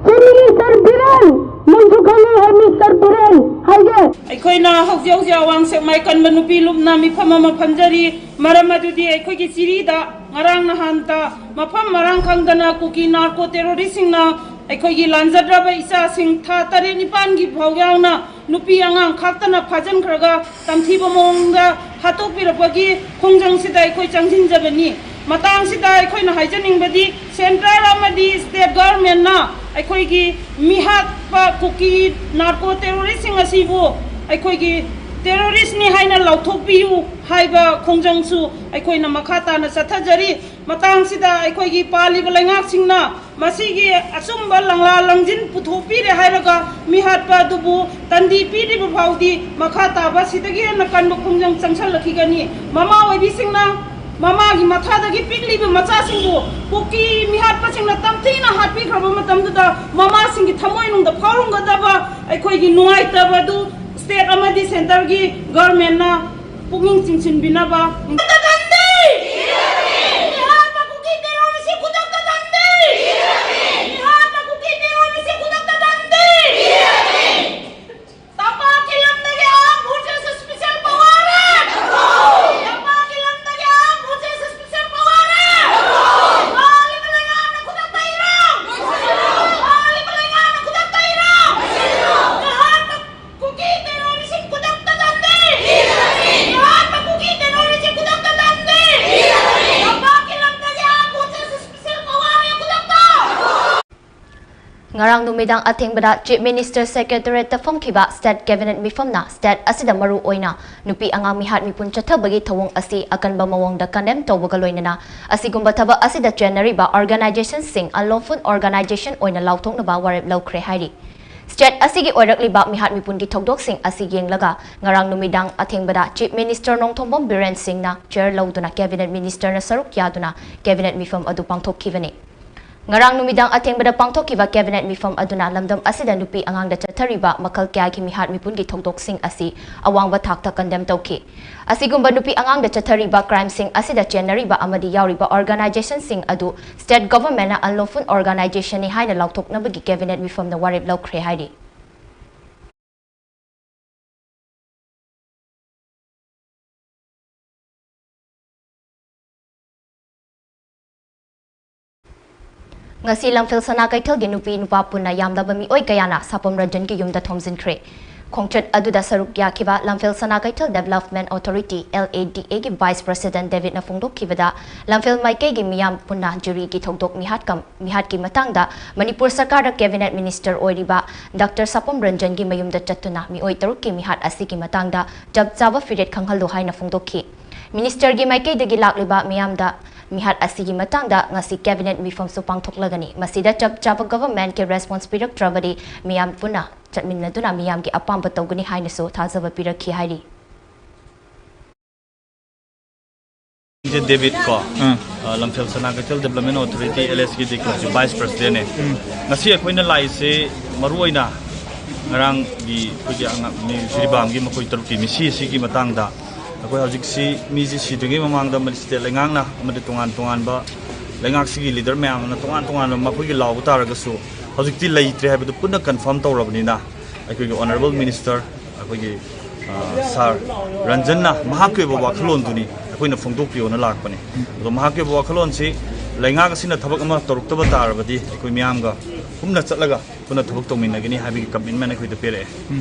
ꯆꯤꯐ ꯃꯤꯅꯤꯁꯇꯔ ꯕꯤꯔꯦꯟ, ꯅꯪꯁꯨ ꯈꯪꯉꯤ ꯍꯦ ꯃꯤꯁꯇꯔ ꯕꯤꯔꯦꯟ, ꯍꯥꯏꯒꯦ꯫ ꯑꯩꯈꯣꯏꯅ ꯍꯧꯖꯤꯛ ꯍꯧꯖꯤꯛ ꯑꯋꯥꯡ ꯁꯦꯛꯃꯥꯏ ꯀꯟꯕ ꯅꯨꯄꯤ ꯂꯨꯞꯅ ꯃꯤꯐꯝ ꯑꯃ ꯐꯝꯖꯔꯤ꯫ ꯃꯔꯝ ꯑꯗꯨꯗꯤ ꯑꯩꯈꯣꯏꯒꯤ ꯆꯤꯔꯤꯗ ꯉꯔꯥꯡ ꯅꯍꯥꯟꯇ ꯃꯐꯝ ꯃꯔꯥꯡ ꯈꯪꯗꯅ ꯀꯨꯀꯤ ꯅꯥꯔꯀꯣ ꯇꯦꯔꯣꯔꯤꯁꯁꯤꯡꯅ ꯑꯩꯈꯣꯏꯒꯤ ꯂꯥꯟꯖꯗ꯭ꯔꯕ ꯏꯆꯥꯁꯤꯡ ꯊꯥ ꯇꯔꯦꯠ ꯅꯤꯄꯥꯟꯒꯤ ꯐꯥꯎ ꯌꯥꯎꯅ ꯅꯨꯄꯤ ꯑꯉꯥꯡ ꯈꯥꯛꯇꯅ ꯐꯥꯖꯤꯟꯈ꯭ꯔꯒ ꯇꯝꯊꯤꯕ ꯃꯑꯣꯡꯗ ꯍꯥꯠꯇꯣꯛꯄꯤꯔꯛꯄꯒꯤ ꯈꯣꯡꯖꯪꯁꯤꯗ ꯑꯩꯈꯣꯏ ꯆꯪꯁꯤꯟꯖꯕꯅꯤ꯫ ꯃꯇꯥꯡꯁꯤꯗ ꯑꯩꯈꯣꯏꯅ ꯍꯥꯏꯖꯅꯤꯡꯕꯗꯤ ꯁꯦꯟꯇ꯭ꯔꯦꯜ ꯑꯃꯗꯤ ꯁ꯭ꯇꯦꯠ ꯒꯚꯔꯟꯃꯦꯟꯠꯅ ꯑꯩꯈꯣꯏꯒꯤ ꯃꯤꯍꯥꯠꯄ ꯀꯨꯀꯤ ꯅꯥꯔꯀꯣ ꯇꯦꯔꯣꯔꯤꯁꯁꯤꯡ ꯑꯁꯤꯕꯨ ꯑꯩꯈꯣꯏꯒꯤ ꯇꯦꯔꯣꯔꯤꯁꯅꯤ ꯍꯥꯏꯅ ꯂꯥꯎꯊꯣꯛꯄꯤꯌꯨ ꯍꯥꯏꯕ ꯈꯣꯡꯖꯪꯁꯨ ꯑꯩꯈꯣꯏꯅ ꯃꯈꯥ ꯇꯥꯅ ꯆꯠꯊꯖꯔꯤ꯫ ꯃꯇꯥꯡꯁꯤꯗ ꯑꯩꯈꯣꯏꯒꯤ ꯄꯥꯜꯂꯤꯕ ꯂꯩꯉꯥꯛꯁꯤꯡꯅ ꯃꯁꯤꯒꯤ ꯑꯆꯨꯝꯕ ꯂꯪꯂꯥ ꯂꯪꯖꯤꯟ ꯄꯨꯊꯣꯛꯄꯤꯔꯦ ꯍꯥꯏꯔꯒ ꯃꯤꯍꯥꯠꯄ ꯑꯗꯨꯕꯨ ꯇꯟꯗꯤ ꯄꯤꯗ꯭ꯔꯤꯕ ꯐꯥꯎꯗꯤ ꯃꯈꯥ ꯇꯥꯕ ꯁꯤꯗꯒꯤ ꯍꯦꯟꯅ ꯀꯟꯕ ꯈꯣꯡꯖꯪ ꯆꯪꯁꯜꯂꯛꯈꯤꯒꯅꯤ꯫ ꯃꯃꯥ ꯑꯣꯏꯕꯤꯁꯤꯡꯅ ꯃꯃꯥꯒꯤ ꯃꯊꯥꯗꯒꯤ ꯄꯤꯛꯂꯤꯕ ꯃꯆꯥꯁꯤꯡꯕꯨ ꯀꯨꯀꯤ ꯃꯤꯍꯥꯠꯄꯁꯤꯡꯅ ꯇꯝꯊꯤꯅ ꯍꯥꯠꯄꯤꯈ꯭ꯔꯕ ꯃꯇꯝꯗꯨꯗ ꯃꯃꯥꯁꯤꯡꯒꯤ ꯊꯃꯣꯏꯅꯨꯡꯗ ꯐꯥꯎꯔꯝꯒꯗꯕ ꯑꯩꯈꯣꯏꯒꯤ ꯅꯨꯡꯉꯥꯏꯇꯕ ꯑꯗꯨ ꯁ꯭ꯇꯦꯠ ꯑꯃꯗꯤ ꯁꯦꯟꯇꯔꯒꯤ ꯒꯚꯔꯟꯃꯦꯟꯠꯅ ꯄꯨꯛꯅꯤꯡ ꯆꯤꯡꯁꯤꯟꯕꯤꯅꯕ ꯈꯨꯗꯛꯇ ꯊꯝꯗꯦ! ꯃꯤꯍꯥꯠꯄ ꯀꯨꯀꯤ ꯇꯦꯔꯣꯔꯤꯁꯁꯤ ꯈꯨꯗꯛꯇ ꯊꯝꯗꯦ! ꯃꯤꯍꯥꯠꯄ ꯀꯨꯀꯤ ꯇꯦꯔꯣꯔꯤꯁꯁꯤ ꯈꯨꯗꯛꯇ ꯊꯝꯗꯦ! ꯇꯝꯄꯥꯛꯀꯤ ꯂꯝꯗꯒꯤ ꯑꯥꯔꯝ ꯐꯣꯔꯁꯦꯁ ꯁ꯭ꯄꯦꯁꯦꯜ ꯄꯋꯥꯔ! ꯇꯝꯄꯥꯛꯀꯤ ꯂꯝꯗꯒꯤ ꯑꯥꯔꯝ ꯐꯣꯔꯁꯦꯁ ꯁ꯭ꯄꯦꯁꯦꯜ ꯄꯋꯥꯔ! ꯄꯥꯜꯂꯤꯕ ꯂꯩꯉꯥꯛꯅ ꯈꯨꯗꯛꯇ ꯏꯔꯣ! ꯄꯥꯜꯂꯤꯕ ꯂꯩꯉꯥꯛꯅ ꯈꯨꯗꯛꯇ ꯏꯔꯣ! ꯃꯤꯍꯥꯠꯄ ꯀꯨꯀꯤ ꯇꯦꯔꯣꯔꯤꯁꯁꯤꯡ ꯈꯨꯗꯛꯇ ꯊꯝꯗꯦ! ꯃꯤꯍꯥꯠꯄ ꯀꯨꯀꯤ ꯇꯦꯔꯣꯔꯤꯁꯁꯤꯡ ꯈꯨꯗꯛꯇ ꯊꯝꯗꯦ! ꯇꯝꯄꯥꯛꯀꯤ ꯂꯝꯗꯒꯤ ꯑꯥꯔꯝ ꯐꯣꯔꯁꯦꯁ ꯁ꯭ꯄꯦꯁꯦꯜ ꯄꯋꯥꯔ ꯈꯨꯗꯛꯇ! ꯉꯔꯥꯡ ꯅꯨꯃꯤꯗꯥꯡ ꯑꯊꯦꯡꯕꯗ Chief Minister Secretariat ꯇ ꯐꯝꯈꯤꯕ State Cabinet ꯃꯤꯐꯝꯅ state ꯑꯁꯤꯗ ꯃꯔꯨ ꯑꯣꯏꯅ ꯅꯨꯄꯤ ꯑꯉꯥꯡ ꯃꯤꯍꯥꯠ ꯃꯤꯄꯨꯟ ꯆꯠꯊꯕꯒꯤ ꯊꯧꯑꯣꯡ ꯑꯁꯤ ꯑꯀꯟꯕ ꯃꯑꯣꯡꯗ condemn ꯇꯧꯕꯒ ꯂꯣꯏꯅꯅ ꯑꯁꯤꯒꯨꯝꯕ ꯊꯕꯛ ꯑꯁꯤꯗ ꯆꯦꯟꯅꯔꯤꯕ organization ꯁꯤꯡ unlawful organization ꯑꯣꯏꯅ ꯂꯥꯎꯊꯣꯛꯅꯕ ꯋꯥꯔꯦꯞ ꯂꯧꯈ꯭ꯔꯦ ꯍꯥꯏꯔꯤ꯫ State ꯑꯁꯤꯒꯤ ꯑꯣꯏꯔꯛꯂꯤꯕ ꯃꯤꯍꯥꯠ ꯃꯤꯄꯨꯟꯒꯤ ꯊꯧꯗꯣꯛꯁꯤꯡ ꯑꯁꯤ ꯌꯦꯡꯂꯒ ꯉꯔꯥꯡ ꯅꯨꯃꯤꯗꯥꯡ ꯑꯊꯦꯡꯕꯗ Chief Minister ꯅꯣꯡꯊꯣꯝꯕꯝ ꯕꯤꯔꯦꯟ ꯁꯤꯡꯅ chair ꯂꯧꯗꯨꯅ Cabinet Minister ꯅ ꯁꯔꯨꯛ ꯌꯥꯗꯨꯅ Cabinet ꯃꯤꯐꯝ ꯑꯗꯨ ꯄꯥꯡꯊꯣꯛꯈꯤꯕꯅꯤ꯫ ꯉꯔꯥꯡ ꯅꯨꯃꯤꯗꯥꯡ ꯑꯊꯦꯡꯕꯗ ꯄꯥꯡꯊꯣꯛꯈꯤꯕ Cabinet ꯃꯤꯐꯝ ꯑꯗꯨꯅ ꯂꯝꯗꯝ ꯑꯁꯤꯗ ꯅꯨꯄꯤ ꯑꯉꯥꯡꯗ ꯆꯠꯊꯔꯤꯕ ꯃꯈꯜ ꯀꯌꯥꯒꯤ ꯃꯤꯍꯥꯠ ꯃꯤꯄꯨꯟꯒꯤ ꯊꯧꯗꯣꯛꯁꯤꯡ ꯑꯁꯤ ꯑꯋꯥꯡꯕ ꯊꯥꯛꯇ condemn ꯇꯧꯈꯤ꯫ ꯑꯁꯤꯒꯨꯝꯕ ꯅꯨꯄꯤ ꯑꯉꯥꯡꯗ ꯆꯠꯊꯔꯤꯕ crime ꯁꯤꯡ ꯑꯁꯤꯗ ꯆꯦꯟꯅꯔꯤꯕ ꯑꯃꯗꯤ ꯌꯥꯎꯔꯤꯕ organization ꯁꯤꯡ ꯑꯗꯨ state government ꯅ unlawful organization ꯅꯤ ꯍꯥꯏꯅ ꯂꯥꯎꯊꯣꯛꯅꯕꯒꯤ Cabinet ꯃꯤꯐꯝꯅ ꯋꯥꯔꯦꯞ ꯂꯧꯈ꯭ꯔꯦ ꯍꯥꯏꯔꯤ꯫ ꯉꯁꯤ ꯂꯝꯐꯦꯜ ꯁꯅꯥ ꯀꯩꯊꯦꯜꯒꯤ ꯅꯨꯄꯤ ꯅꯨꯄꯥ ꯄꯨꯟꯅ ꯌꯥꯝꯂꯕ ꯃꯤꯑꯣꯏ ꯀꯌꯥꯅ ꯁꯥꯄꯝ ꯔꯟꯖꯟꯒꯤ ꯌꯨꯝꯗ ꯊꯣꯝꯖꯤꯟꯈ꯭ꯔꯦ꯫ ꯈꯣꯡꯆꯠ ꯑꯗꯨꯗ ꯁꯔꯨꯛ ꯌꯥꯈꯤꯕ ꯂꯝꯐꯦꯜ ꯁꯅꯥ ꯀꯩꯊꯦꯜ Development Authority, L A D A, ꯒꯤ Vice President David ꯅ ꯐꯣꯡꯗꯣꯛꯈꯤꯕꯗ, ꯂꯝꯐꯦꯜ ꯃꯥꯏꯀꯩꯒꯤ ꯃꯤꯌꯥꯝ ꯄꯨꯟꯅ ꯖꯨꯔꯤꯒꯤ ꯊꯧꯗꯣꯛ ꯃꯤꯍꯥꯠꯀ-, ꯃꯤꯍꯥꯠꯀꯤ ꯃꯇꯥꯡꯗ ꯃꯅꯤꯄꯨꯔ ꯁꯔꯀꯥꯔꯗ Cabinet Minister ꯑꯣꯏꯔꯤꯕ Doctor ꯁꯥꯄꯝ ꯔꯟꯖꯟꯒꯤ ꯃꯌꯨꯝꯗ ꯆꯠꯇꯨꯅ ꯃꯤꯑꯣꯏ ꯇꯔꯨꯛꯀꯤ ꯃꯤꯍꯥꯠ ꯑꯁꯤꯒꯤ ꯃꯇꯥꯡꯗ ꯆꯞ ꯆꯥꯕ ꯐꯤꯔꯦꯞ ꯈꯪꯍꯜꯂꯨ ꯍꯥꯏꯅ ꯐꯣꯡꯗꯣꯛꯈꯤ꯫ Minister ꯒꯤ ꯃꯥꯏꯀꯩꯗꯒꯤ ꯂꯥꯛꯂꯤꯕ ꯃꯤꯌꯥꯝꯗ ꯃꯤꯍꯥꯠ ꯑꯁꯤꯒꯤ ꯃꯇꯥꯡꯗ ꯉꯁꯤ Cabinet ꯃꯤꯐꯝꯁꯨ ꯄꯥꯡꯊꯣꯛꯂꯒꯅꯤ꯫ ꯃꯁꯤꯗ ꯆꯞ ꯆꯥꯕ Government ꯀꯤ response ꯄꯤꯔꯛꯇ꯭ꯔꯕꯗꯤ ꯃꯤꯌꯥꯝ ꯄꯨꯟꯅ ꯆꯠꯃꯤꯟꯅꯗꯨꯅ ꯃꯤꯌꯥꯝꯒꯤ ꯑꯄꯥꯝꯕ ꯇꯧꯒꯅꯤ ꯍꯥꯏꯅꯁꯨ ꯊꯥꯖꯕ ꯄꯤꯔꯛꯈꯤ ꯍꯥꯏꯔꯤ꯫ ꯗꯦꯕꯤꯠ ꯀꯣ, ꯑ, ꯂꯝꯐꯦꯜ ꯁꯅꯥ ꯀꯩꯊꯦꯜ Development Authority, L S ꯀꯤ ꯗꯤ ꯀ꯭ꯂꯕꯀꯤ Vice President ꯅꯦ꯫ ꯉꯁꯤ ꯑꯩꯈꯣꯏꯅ ꯂꯥꯛꯏꯁꯦ ꯃꯔꯨ ꯑꯣꯏꯅ ꯉꯔꯥꯡꯒꯤ ꯑꯩꯈꯣꯏꯒꯤ ꯑꯉꯥꯡ ꯃꯤ ꯖꯤꯔꯤꯕꯥꯝꯒꯤ ꯃꯈꯣꯏ ꯇꯔꯨꯛꯀꯤ ꯃꯤꯁꯤ ꯑꯁꯤꯒꯤ ꯃꯇꯥꯡꯗ꯫ ꯑꯩꯈꯣꯏ ꯍꯧꯖꯤꯛꯁꯤ ꯃꯤꯁꯤ ꯁꯤꯗ꯭ꯔꯤꯉꯩ ꯃꯃꯥꯡꯗ ꯃꯅꯤ-, state ꯂꯩꯉꯥꯛꯅ ꯑꯃꯗꯤ ꯇꯣꯉꯥꯟ ꯇꯣꯉꯥꯟꯕ ꯂꯩꯉꯥꯛꯁꯤꯒꯤ leader ꯃꯌꯥꯝ ꯑꯃꯅ ꯇꯣꯉꯥꯟ ꯇꯣꯉꯥꯟꯕ ꯃꯈꯣꯏꯒꯤ ꯂꯥꯎꯕ ꯇꯥꯔꯒꯁꯨ, ꯍꯧꯖꯤꯛꯇꯤ ꯂꯩꯇ꯭ꯔꯦ ꯍꯥꯏꯕꯗꯨ ꯄꯨꯟꯅ confirm ꯇꯧꯔꯕꯅꯤꯅ, ꯑꯩꯈꯣꯏꯒꯤ Honourable Minister, ꯑꯩꯈꯣꯏꯒꯤ, ꯑ, Sir ꯔꯟꯖꯟꯅ ꯃꯍꯥꯛꯀꯤ ꯑꯣꯏꯕ ꯋꯥꯈꯜꯂꯣꯟꯗꯨꯅꯤ ꯑꯩꯈꯣꯏꯅ ꯐꯣꯡꯗꯣꯛꯄꯤꯌꯣꯅ ꯂꯥꯛꯄꯅꯤ꯫ ꯑꯗꯣ ꯃꯍꯥꯛꯀꯤ ꯑꯣꯏꯕ ꯋꯥꯈꯜꯂꯣꯟꯁꯤ ꯂꯩꯉꯥꯛ ꯑꯁꯤꯅ ꯊꯕꯛ ꯑꯃ ꯇꯧꯔꯛꯇꯕ ꯇꯥꯔꯕꯗꯤ ꯑꯩꯈꯣꯏ ꯃꯤꯌꯥꯝꯒ ꯄꯨꯟꯅ ꯆꯠꯂꯒ ꯄꯨꯟꯅ ꯊꯕꯛ ꯇꯧꯃꯤꯟꯅꯒꯅꯤ ꯍꯥꯏꯕꯒꯤ commitment ꯑꯩꯈꯣꯏꯗ ꯄꯤꯔꯛꯑꯦ꯫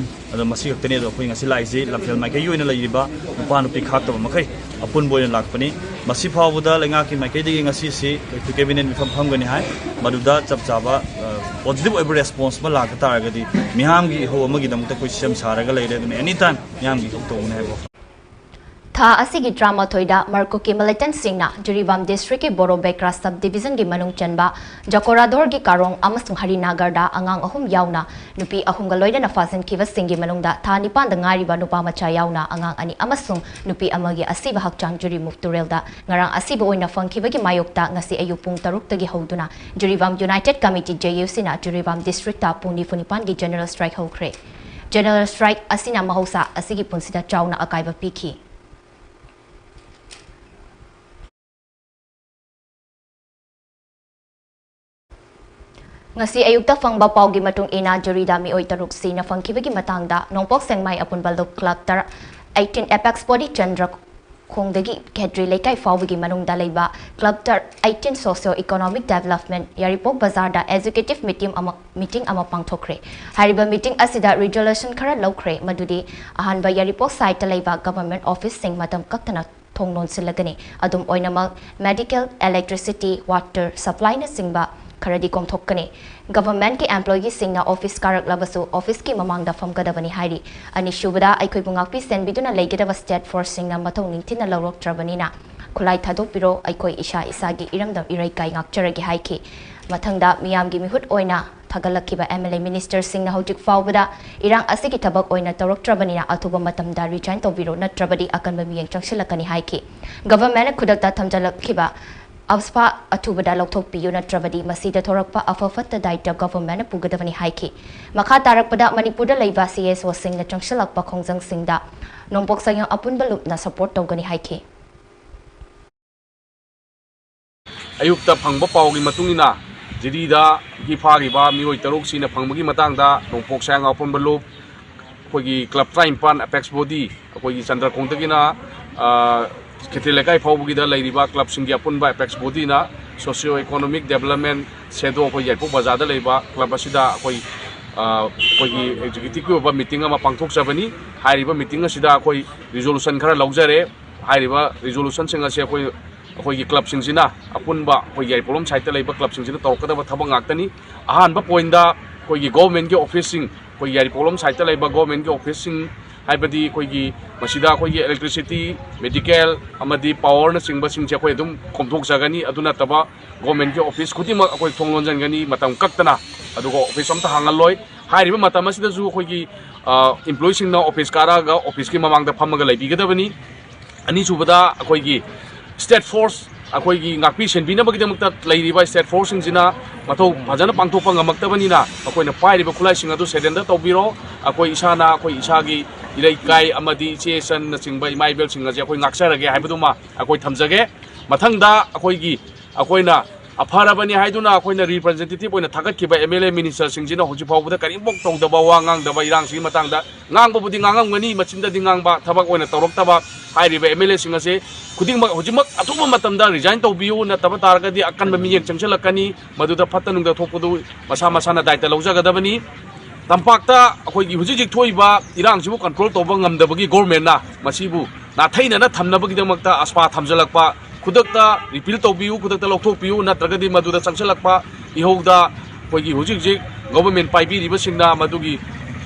ꯑꯗꯣ ꯃꯁꯤ ꯈꯛꯇꯅꯤ꯫ ꯑꯗꯣ ꯑꯩꯈꯣꯏ ꯉꯁꯤ ꯂꯥꯛꯏꯁꯤ ꯂꯝꯐꯦꯜ ꯃꯥꯏꯀꯩꯒꯤ ꯑꯣꯏꯅ ꯂꯩꯔꯤꯕ ꯅꯨꯄꯥ ꯅꯨꯄꯤ ꯈꯥꯛꯇꯕ ꯃꯈꯩ ꯑꯄꯨꯟꯕ ꯑꯣꯏꯅ ꯂꯥꯛꯄꯅꯤ꯫ ꯃꯁꯤ ꯐꯥꯎꯕꯗ ꯂꯩꯉꯥꯛꯀꯤ ꯃꯥꯏꯀꯩꯗꯒꯤ ꯉꯁꯤꯁꯤ ꯑꯩꯈꯣꯏ Cabinet ꯃꯤꯐꯝ ꯐꯝꯒꯅꯤ ꯍꯥꯏ꯫ ꯃꯗꯨꯗ ꯆꯞ ꯆꯥꯕ, ꯑ, positive ꯑꯣꯏꯕ response ꯑꯃ ꯂꯥꯛꯄ ꯇꯥꯔꯒꯗꯤ ꯃꯤꯌꯥꯝꯒꯤ ꯏꯍꯧ ꯑꯃꯒꯤꯗꯃꯛꯇ ꯑꯩꯈꯣꯏ ꯁꯦꯝ ꯁꯥꯔꯒ ꯂꯩꯔꯦ꯫ ꯑꯗꯨꯅ any time ꯃꯤꯌꯥꯝꯒꯤ ꯏꯍꯧ ꯇꯧꯒꯅꯤ ꯍꯥꯏꯕ ꯋꯥꯐꯝ꯫ ꯊꯥ ꯑꯁꯤꯒꯤ ꯇꯔꯥꯃꯥꯊꯣꯏꯗ ꯃꯔꯀꯨꯀꯤ militant ꯁꯤꯡꯅ ꯖꯤꯔꯤꯕꯥꯝ district ꯀꯤ ꯕꯣꯔꯣ ꯕꯦꯀ꯭ꯔꯥ sub division ꯒꯤ ꯃꯅꯨꯡ ꯆꯟꯕ ꯖꯀꯣꯔꯥꯗꯣꯔꯒꯤ ꯀꯥꯔꯣꯡ ꯑꯃꯁꯨꯡ ꯍꯔꯤꯅꯥꯒꯔꯗ ꯑꯉꯥꯡ ꯑꯍꯨꯝ ꯌꯥꯎꯅ ꯅꯨꯄꯤ ꯑꯍꯨꯝꯒ ꯂꯣꯏꯅꯅ ꯐꯥꯖꯤꯟꯈꯤꯕꯁꯤꯡꯒꯤ ꯃꯅꯨꯡꯗ ꯊꯥ ꯅꯤꯄꯥꯟꯗ ꯉꯥꯏꯔꯤꯕ ꯅꯨꯄꯥ ꯃꯆꯥ ꯌꯥꯎꯅ ꯑꯉꯥꯡ ꯑꯅꯤ ꯑꯃꯁꯨꯡ ꯅꯨꯄꯤ ꯑꯃꯒꯤ ꯑꯁꯤꯕ ꯍꯛꯆꯥꯡ ꯖꯨꯔꯤꯃꯨꯛ ꯇꯨꯔꯦꯜꯗ ꯉꯔꯥꯡ ꯑꯁꯤꯕ ꯑꯣꯏꯅ ꯐꯪꯈꯤꯕꯒꯤ ꯃꯥꯌꯣꯛꯇ ꯉꯁꯤ ꯑꯌꯨꯛ ꯄꯨꯡ ꯇꯔꯨꯛꯇꯒꯤ ꯍꯧꯗꯨꯅ Jiribam United Committee, J U C ꯅ ꯖꯤꯔꯤꯕꯥꯝ district ꯇ ꯄꯨꯡ ꯅꯤꯐꯨ ꯅꯤꯄꯥꯟꯒꯤ general strike ꯍꯧꯈ꯭ꯔꯦ꯫ General strike ꯑꯁꯤꯅ ꯃꯍꯧꯁꯥ ꯑꯁꯤꯒꯤ ꯄꯨꯟꯁꯤꯗ ꯆꯥꯎꯅ ꯑꯀꯥꯏꯕ ꯄꯤꯈꯤ꯫ ꯉꯁꯤ ꯑꯌꯨꯛꯇ ꯐꯪꯕ ꯄꯥꯎꯒꯤ ꯃꯇꯨꯡ ꯏꯟꯅ, ꯖꯨꯔꯤꯗ ꯃꯤꯑꯣꯏ ꯇꯔꯨꯛ ꯁꯤꯅ ꯐꯪꯈꯤꯕꯒꯤ ꯃꯇꯥꯡꯗ ꯅꯣꯡꯄꯣꯛ ꯁꯦꯛꯃꯥꯏ ꯑꯄꯨꯟꯕ ꯂꯨꯞ club ꯇꯔꯥ, eighteen apex body ꯆꯟꯗ꯭ꯔ ꯈꯣꯡꯗꯒꯤ ꯈꯦꯇ꯭ꯔꯤ ꯂꯩꯀꯥꯏ ꯐꯥꯎꯕꯒꯤ ꯃꯅꯨꯡꯗ ꯂꯩꯕ Club Eighteen Socio Economic Development ꯌꯥꯏꯔꯤꯄꯣꯛ ꯕꯖꯥꯔꯗ executive meeting ꯑꯃ, meeting ꯑꯃ ꯄꯥꯡꯊꯣꯛꯈ꯭ꯔꯦ꯫ ꯍꯥꯏꯔꯤꯕ meeting ꯑꯁꯤꯗ resolution ꯈꯔ ꯂꯧꯈ꯭ꯔꯦ, ꯃꯗꯨꯗꯤ ꯑꯍꯥꯟꯕ ꯌꯥꯏꯔꯤꯄꯣꯛ siteꯇ ꯂꯩꯕ government officeꯁꯤꯡ ꯃꯇꯝ ꯀꯛꯇꯅ ꯊꯣꯡ ꯂꯣꯟꯁꯤꯜꯂꯒꯅꯤ꯫ ꯑꯗꯨꯝ ꯑꯣꯏꯅꯃꯛ medical, electricity, water supplyꯅꯆꯤꯡꯕ ꯈꯔꯗꯤ ꯀꯣꯝꯊꯣꯛꯀꯅꯤ꯫ Governmentꯀꯤ employeeꯁꯤꯡꯅ office ꯀꯥꯔꯛꯂꯕꯁꯨ officeꯀꯤ ꯃꯃꯥꯡꯗ ꯐꯝꯒꯗꯕꯅꯤ ꯍꯥꯏꯔꯤ꯫ ꯑꯅꯤꯁꯨꯕꯗ, ꯑꯩꯈꯣꯏꯕꯨ ꯉꯥꯛꯄꯤ ꯁꯦꯟꯕꯤꯗꯨꯅ ꯂꯩꯒꯗꯕ state forceꯁꯤꯡꯅ ꯃꯊꯧ ꯅꯤꯡꯊꯤꯅ ꯂꯧꯔꯛꯇ꯭ꯔꯕꯅꯤꯅ ꯈꯨꯠꯂꯥꯏ ꯊꯥꯗꯣꯛꯄꯤꯔꯣ, ꯑꯩꯈꯣꯏ ꯏꯁꯥ ꯏꯁꯥꯒꯤ ꯏꯔꯝꯗꯝ ꯏꯔꯩꯀꯥꯏ ꯉꯥꯛꯆꯔꯒꯦ ꯍꯥꯏꯈꯤ꯫ ꯃꯊꯪꯗ ꯃꯤꯌꯥꯝꯒꯤ ꯃꯤꯍꯨꯠ ꯑꯣꯏꯅ ꯊꯥꯒꯠꯂꯛꯈꯤꯕ MLA ministerꯁꯤꯡꯅ ꯍꯧꯖꯤꯛ ꯐꯥꯎꯕꯗ ꯏꯔꯥꯡ ꯑꯁꯤꯒꯤ ꯊꯕꯛ ꯑꯣꯏꯅ ꯇꯧꯔꯛꯇ꯭ꯔꯕꯅꯤꯅ ꯑꯊꯨꯕ ꯃꯇꯝꯗ resign ꯇꯧꯕꯤꯔꯣ, ꯅꯠꯇ꯭ꯔꯕꯗꯤ ꯑꯀꯟꯕ ꯃꯤꯠꯌꯦꯡ ꯆꯪꯁꯤꯜꯂꯛꯀꯅꯤ ꯍꯥꯏꯈꯤ꯫ Governmentꯅ ꯈꯨꯗꯛꯇ ꯊꯝꯖꯤꯜꯂꯛꯈꯤꯕ AFSPA ꯑꯊꯨꯕꯗ ꯂꯧꯊꯣꯛꯄꯤꯌꯨ, ꯅꯠꯇ꯭ꯔꯕꯗꯤ ꯃꯁꯤꯗ ꯊꯣꯔꯛꯄ ꯑꯐ ꯐꯠꯇ ꯗꯥꯏꯇ governmentꯅ ꯄꯨꯒꯗꯕꯅꯤ ꯍꯥꯏꯈꯤ꯫ ꯃꯈꯥ ꯇꯥꯔꯛꯄꯗ ꯃꯅꯤꯄꯨꯔꯗ ꯂꯩꯕ CSOꯁꯤꯡꯅ ꯆꯪꯁꯤꯜꯂꯛꯄ ꯈꯣꯡꯖꯪꯁꯤꯡꯗ ꯅꯣꯡꯄꯣꯛ ꯁꯌꯥꯡ ꯑꯄꯨꯟꯕ ꯂꯨꯞꯅ support ꯇꯧꯒꯅꯤ ꯍꯥꯏꯈꯤ꯫ ꯑꯌꯨꯛꯇ ꯐꯪꯕ ꯄꯥꯎꯒꯤ ꯃꯇꯨꯡ ꯏꯟꯅ, ꯖꯤꯔꯤꯗꯒꯤ ꯐꯥꯈꯤꯕ ꯃꯤꯑꯣꯏ ꯇꯔꯨꯛꯁꯤꯅ ꯐꯪꯕꯒꯤ ꯃꯇꯥꯡꯗ ꯅꯣꯡꯄꯣꯛ ꯁꯌꯥꯡ ꯑꯄꯨꯟꯕ ꯂꯨꯞ, ꯑꯩꯈꯣꯏꯒꯤ club ꯇꯔꯥꯅꯤꯄꯥꯟ apex body, ꯑꯩꯈꯣꯏꯒꯤ ꯆꯟꯗ꯭ꯔꯀꯣꯡꯗꯒꯤꯅ, ꯑ, ꯈꯦꯇ꯭ꯔꯤ ꯂꯩꯀꯥꯏ ꯐꯥꯎꯕꯒꯤꯗ ꯂꯩꯔꯤꯕ clubꯁꯤꯡꯒꯤ ꯑꯄꯨꯟꯕ apex bodyꯅ socio economic development shadow ꯑꯩꯈꯣꯏ ꯌꯥꯏꯔꯤꯄꯣꯛ ꯕꯖꯥꯔꯗ ꯂꯩꯕ club ꯑꯁꯤꯗ ꯑꯩꯈꯣꯏ, ꯑ, ꯑꯩꯈꯣꯏꯒꯤ executiveꯀꯤ ꯑꯣꯏꯕ meeting ꯑꯃ ꯄꯥꯡꯊꯣꯛꯆꯕꯅꯤ꯫ ꯍꯥꯏꯔꯤꯕ meeting ꯑꯁꯤꯗ ꯑꯩꯈꯣꯏ resolution ꯈꯔ ꯂꯧꯖꯔꯦ꯫ ꯍꯥꯏꯔꯤꯕ resolutionꯁꯤꯡ ꯑꯁꯤ ꯑꯩꯈꯣꯏ, ꯑꯩꯈꯣꯏꯒꯤ clubꯁꯤꯡꯁꯤꯅ, ꯑꯄꯨꯟꯕ ꯑꯩꯈꯣꯏ ꯌꯥꯏꯔꯤꯄꯣꯛꯂꯣꯝ siteꯇ ꯂꯩꯕ clubꯁꯤꯡꯁꯤꯅ ꯇꯧꯔꯛꯀꯗꯕ ꯊꯕꯛ ꯉꯥꯛꯇꯅꯤ꯫ ꯑꯍꯥꯟꯕ pointꯇ ꯑꯩꯈꯣꯏꯒꯤ governmentꯀꯤ officeꯁꯤꯡ, ꯑꯩꯈꯣꯏ ꯌꯥꯏꯔꯤꯄꯣꯛꯂꯣꯝ siteꯇ ꯂꯩꯕ governmentꯀꯤ officeꯁꯤꯡ, ꯍꯥꯏꯕꯗꯤ ꯑꯩꯈꯣꯏꯒꯤ ꯃꯁꯤꯗ ꯑꯩꯈꯣꯏꯒꯤ electricity, medical ꯑꯃꯗꯤ powerꯅꯆꯤꯡꯕꯁꯤꯡꯁꯦ ꯑꯩꯈꯣꯏ ꯑꯗꯨꯝ ꯀꯣꯝꯊꯣꯛꯆꯒꯅꯤ꯫ ꯑꯗꯨ ꯅꯠꯇꯕ governmentꯀꯤ office ꯈꯨꯗꯤꯡꯃꯛ ꯑꯩꯈꯣꯏ ꯊꯣꯡ ꯂꯣꯟꯁꯤꯟꯒꯅꯤ ꯃꯇꯝ ꯀꯛꯇꯅ, ꯑꯗꯨꯒ office ꯑꯝꯇ ꯍꯥꯡꯍꯜꯂꯣꯏ꯫ ꯍꯥꯏꯔꯤꯕ ꯃꯇꯝ ꯑꯁꯤꯗꯁꯨ ꯑꯩꯈꯣꯏꯒꯤ, ꯑ, employeeꯁꯤꯡꯅ office ꯀꯥꯔꯛꯑꯒ officeꯀꯤ ꯃꯃꯥꯡꯗ ꯐꯝꯃꯒ ꯂꯩꯕꯤꯒꯗꯕꯅꯤ꯫ ꯑꯅꯤꯁꯨꯕꯗ, ꯑꯩꯈꯣꯏꯒꯤ state force, ꯑꯩꯈꯣꯏꯒꯤ ꯉꯥꯛꯄꯤ ꯁꯦꯟꯕꯤꯅꯕꯒꯤꯗꯃꯛꯇ ꯂꯩꯔꯤꯕ state forceꯁꯤꯡꯁꯤꯅ ꯃꯊꯧ ꯐꯖꯅ ꯄꯥꯡꯊꯣꯛꯄ ꯉꯝꯃꯛꯇꯕꯅꯤꯅ, ꯑꯩꯈꯣꯏꯅ ꯄꯥꯏꯔꯤꯕ ꯈꯨꯠꯂꯥꯏꯁꯤꯡ ꯑꯗꯨ surrender ꯇꯧꯕꯤꯔꯣ꯫ ꯑꯩꯈꯣꯏ ꯏꯁꯥꯅ ꯑꯩꯈꯣꯏ ꯏꯁꯥꯒꯤ ꯏꯔꯩꯀꯥꯏ ꯑꯃꯗꯤ ꯏꯆꯦ ꯏꯆꯟꯅꯆꯤꯡꯕ, ꯏꯃꯥ ꯏꯕꯦꯜꯁꯤꯡ ꯑꯁꯦ ꯑꯩꯈꯣꯏ ꯉꯥꯛꯆꯔꯒꯦ ꯍꯥꯏꯕꯗꯨꯃ ꯑꯩꯈꯣꯏ ꯊꯝꯖꯒꯦ꯫ ꯃꯊꯪꯗ ꯑꯩꯈꯣꯏꯒꯤ, ꯑꯩꯈꯣꯏꯅ ꯑꯐꯔꯕꯅꯤ ꯍꯥꯏꯗꯨꯅ ꯑꯩꯈꯣꯏꯅ representative ꯑꯣꯏꯅ ꯊꯥꯒꯠꯈꯤꯕ MLA ministerꯁꯤꯡꯁꯤꯅ ꯍꯧꯖꯤꯛ ꯐꯥꯎꯕꯗ ꯀꯔꯤꯝꯐꯥꯎ ꯇꯧꯗꯕ, ꯋꯥ ꯉꯥꯡꯗꯕ, ꯏꯔꯥꯡꯁꯤꯒꯤ ꯃꯇꯥꯡꯗ ꯉꯥꯡꯕꯕꯨꯗꯤ ꯉꯥꯡꯉꯝꯒꯅꯤ, ꯃꯆꯤꯟꯗꯗꯤ ꯉꯥꯡꯕ ꯊꯕꯛ ꯑꯣꯏꯅ ꯇꯧꯔꯛꯇꯕ ꯍꯥꯏꯔꯤꯕ ꯑꯦꯝ ꯑꯦꯜ ꯑꯦꯁꯤꯡ ꯑꯁꯦ ꯈꯨꯗꯤꯡꯃꯛ ꯍꯧꯖꯤꯛꯃꯛ ꯑꯊꯨꯕ ꯃꯇꯝꯗ ꯔꯤꯖꯥꯏꯟ ꯇꯧꯕꯤꯌꯨ, ꯅꯠꯇꯕ ꯇꯥꯔꯒꯗꯤ ꯑꯀꯟꯕ ꯃꯤꯠꯌꯦꯡ ꯆꯪꯁꯤꯜꯂꯛꯀꯅꯤ, ꯃꯗꯨꯗ ꯐꯠꯇ ꯅꯨꯡꯗ ꯊꯣꯛꯄꯗꯨ ꯃꯁꯥ ꯃꯁꯥꯅ ꯗꯥꯏꯇ ꯂꯧꯖꯒꯗꯕꯅꯤ꯫ ꯇꯝꯄꯥꯛꯇ ꯑꯩꯈꯣꯏꯒꯤ ꯍꯧꯖꯤꯛ ꯍꯧꯖꯤꯛ ꯊꯣꯛꯏꯕ ꯏꯔꯥꯡꯁꯤꯕꯨ ꯀꯟꯇ꯭ꯔꯣꯜ ꯇꯧꯕ ꯉꯝꯗꯕꯒꯤ ꯒꯣꯔꯃꯦꯟꯅ ꯃꯁꯤꯕꯨ ꯅꯥꯊꯩꯅꯅ ꯊꯝꯅꯕꯒꯤꯗꯃꯛꯇ ꯑꯁꯄꯥ ꯊꯝꯖꯤꯜꯂꯛꯄ, ꯈꯨꯗꯛꯇ ꯔꯤꯄꯤꯜ ꯇꯧꯕꯤꯌꯨ, ꯈꯨꯗꯛꯇ ꯂꯧꯊꯣꯛꯄꯤꯌꯨ, ꯅꯠꯇ꯭ꯔꯒꯗꯤ ꯃꯗꯨꯗ ꯆꯪꯁꯤꯜꯂꯛꯄ ꯏꯍꯧꯗ ꯑꯩꯈꯣꯏꯒꯤ ꯍꯧꯖꯤꯛ ꯍꯧꯖꯤꯛ ꯒꯣꯕꯔꯃꯦꯟ ꯄꯥꯏꯕꯤꯔꯤꯕꯁꯤꯡꯅ ꯃꯗꯨꯒꯤ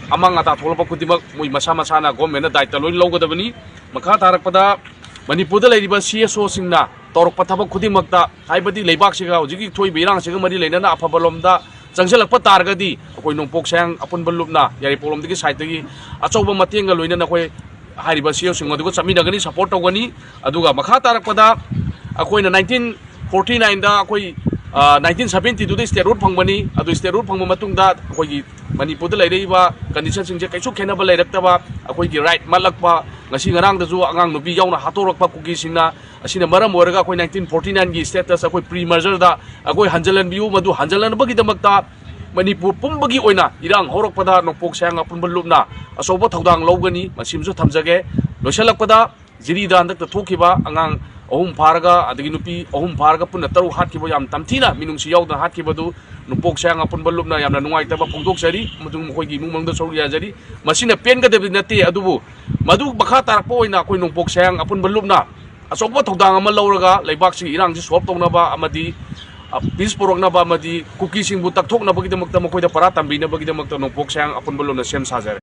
ꯑꯃꯥꯡ ꯑꯇꯥ ꯊꯣꯛꯂꯛꯄ ꯈꯨꯗꯤꯡꯃꯛ ꯃꯣꯏ ꯃꯁꯥ ꯃꯁꯥꯅ ꯒꯣꯕꯔꯃꯦꯟꯅ ꯗꯥꯏꯇ ꯂꯣꯏꯅ ꯂꯧꯒꯗꯕꯅꯤ꯫ ꯃꯈꯥ ꯇꯥꯔꯛꯄꯗ ꯃꯅꯤꯄꯨꯔꯗ ꯂꯩꯔꯤꯕ ꯁꯤ ꯑꯦꯁ ꯑꯣꯁꯤꯡꯅ ꯇꯧꯔꯛꯄ ꯊꯕꯛ ꯈꯨꯗꯤꯡꯃꯛꯇ, ꯍꯥꯏꯕꯗꯤ ꯂꯩꯕꯥꯛꯁꯤꯒ ꯍꯧꯖꯤꯛꯀꯤ ꯊꯣꯛꯏꯕ ꯏꯔꯥꯡꯁꯤꯒ ꯃꯔꯤ ꯂꯩꯅꯅ ꯑꯐꯕ ꯂꯣꯝꯗ ꯆꯪꯁꯤꯜꯂꯛꯄ ꯇꯥꯔꯒꯗꯤ ꯑꯩꯈꯣꯏ ꯅꯣꯡꯄꯣꯛ ꯁꯌꯥꯡ ꯑꯄꯨꯟꯕ ꯂꯨꯞꯅ ꯌꯥꯏꯔꯤꯄꯣꯛꯂꯣꯝꯗꯒꯤ ꯁꯥꯏꯠꯇꯒꯤ ꯑꯆꯧꯕ ꯃꯇꯦꯡꯒ ꯂꯣꯏꯅꯅ ꯑꯩꯈꯣꯏ ꯍꯥꯏꯔꯤꯕ ꯁꯤ ꯑꯣꯁꯤꯡ ꯑꯗꯨꯒ ꯆꯠꯃꯤꯟꯅꯒꯅꯤ, ꯁꯄꯣꯔꯠ ꯇꯧꯒꯅꯤ꯫ ꯑꯗꯨꯒ ꯃꯈꯥ ꯇꯥꯔꯛꯄꯗ ꯑꯩꯈꯣꯏꯅ ꯅꯥꯏꯟꯇꯤꯟ ꯐꯣꯔꯇꯤ ꯅꯥꯏꯟꯗ ꯑꯩꯈꯣꯏ, ꯑ, ꯅꯥꯏꯟꯇꯤꯟ ꯁꯕꯦꯟꯇꯤ ꯇꯨꯗ ꯁ꯭ꯇꯦꯠꯍꯨꯗ ꯐꯪꯕꯅꯤ꯫ ꯑꯗꯨ ꯁ꯭ꯇꯦꯠꯍꯨꯗ ꯐꯪꯕ ꯃꯇꯨꯡꯗ ꯑꯩꯈꯣꯏꯒꯤ ꯃꯅꯤꯄꯨꯔꯗ ꯂꯩꯔꯛꯏꯕ ꯀꯟꯗꯤꯁꯟꯁꯤꯡꯁꯦ ꯀꯩꯁꯨ ꯈꯦꯠꯅꯕ ꯂꯩꯔꯛꯇꯕ, ꯑꯩꯈꯣꯏꯒꯤ ꯔꯥꯏꯠ ꯃꯠꯂꯛꯄ, ꯉꯁꯤ ꯉꯔꯥꯡꯗꯁꯨ ꯑꯉꯥꯡ ꯅꯨꯄꯤ ꯌꯥꯎꯅ ꯍꯥꯠꯇꯣꯔꯛꯄ ꯀꯨꯀꯤꯁꯤꯡꯅ, ꯑꯁꯤꯅ ꯃꯔꯝ ꯑꯣꯏꯔꯒ ꯑꯩꯈꯣꯏ ꯅꯥꯏꯟꯇꯤꯟ ꯐꯣꯔꯇꯤ ꯅꯥꯏꯟꯒꯤ ꯁ꯭ꯇꯦꯇꯁ ꯑꯩꯈꯣꯏ ꯄ꯭ꯔꯤ ꯃꯔꯖꯔꯗ ꯑꯩꯈꯣꯏ ꯍꯟꯖꯤꯜꯍꯟꯕꯤꯌꯨ, ꯃꯗꯨ ꯍꯟꯖꯤꯜꯍꯟꯕꯒꯤꯗꯃꯛꯇ ꯃꯅꯤꯄꯨꯔ ꯄꯨꯝꯕꯒꯤ ꯑꯣꯏꯅ ꯏꯔꯥꯡ ꯍꯧꯔꯛꯄꯗ ꯅꯣꯡꯄꯣꯛ ꯁꯌꯥꯡ ꯑꯄꯨꯟꯕ ꯂꯨꯞꯅ ꯑꯆꯧꯕ ꯊꯧꯗꯥꯡ ꯂꯧꯒꯅꯤ꯫ ꯃꯁꯤꯃꯁꯨ ꯊꯝꯖꯒꯦ꯫ ꯂꯣꯏꯁꯤꯜꯂꯛꯄꯗ, ꯖꯤꯔꯤꯗ ꯍꯟꯗꯛꯇ ꯊꯣꯛꯈꯤꯕ ꯑꯉꯥꯡ ꯑꯍꯨꯝ ꯐꯥꯔꯒ, ꯑꯗꯒꯤ ꯅꯨꯄꯤ ꯑꯍꯨꯝ ꯐꯥꯔꯒ ꯄꯨꯟꯅ ꯇꯔꯨꯛ ꯍꯥꯠꯈꯤꯕ, ꯌꯥꯝ ꯇꯝꯊꯤꯅ ꯃꯤꯅꯨꯡꯁꯤ ꯌꯥꯎꯗꯅ ꯍꯥꯠꯈꯤꯕꯗꯨ ꯅꯣꯡꯄꯣꯛ ꯁꯌꯥꯡ ꯑꯄꯨꯟꯕ ꯂꯨꯞꯅ ꯌꯥꯝꯅ ꯅꯨꯡꯉꯥꯏꯇꯕ ꯐꯣꯡꯗꯣꯛꯆꯔꯤ, ꯑꯃꯁꯨꯡ ꯃꯈꯣꯏꯒꯤ ꯏꯃꯨꯡ ꯃꯅꯨꯡꯗ ꯁꯔꯨꯛ ꯌꯥꯖꯔꯤ꯫ ꯃꯁꯤꯅ ꯄꯦꯟꯒꯗꯕꯗꯤ ꯅꯠꯇꯦ, ꯑꯗꯨꯕꯨ ꯃꯗꯨ ꯃꯈꯥ ꯇꯥꯔꯛꯄ ꯑꯣꯏꯅ ꯑꯩꯈꯣꯏ ꯅꯣꯡꯄꯣꯛ ꯁꯌꯥꯡ ꯑꯄꯨꯟꯕ ꯂꯨꯞꯅ ꯑꯆꯧꯕ ꯊꯧꯗꯥꯡ ꯑꯃ ꯂꯧꯔꯒ ꯂꯩꯕꯥꯛꯁꯤꯒꯤ ꯏꯔꯥꯡꯁꯤ ꯁꯣꯜꯕ ꯇꯧꯅꯕ ꯑꯃꯗꯤ, ꯑ, ꯄꯤꯁ ꯄꯨꯔꯛꯅꯕ ꯑꯃꯗꯤ ꯀꯨꯀꯤꯁꯤꯡꯕꯨ ꯇꯛꯊꯣꯛꯅꯕꯒꯤꯗꯃꯛꯇ, ꯃꯈꯣꯏꯗ ꯄꯔꯥ ꯇꯝꯕꯤꯅꯕꯒꯤꯗꯃꯛꯇ ꯅꯣꯡꯄꯣꯛ ꯁꯌꯥꯡ ꯑꯄꯨꯟꯕ ꯂꯨꯞꯅ ꯁꯦꯝ ꯁꯥꯖꯔꯦ꯫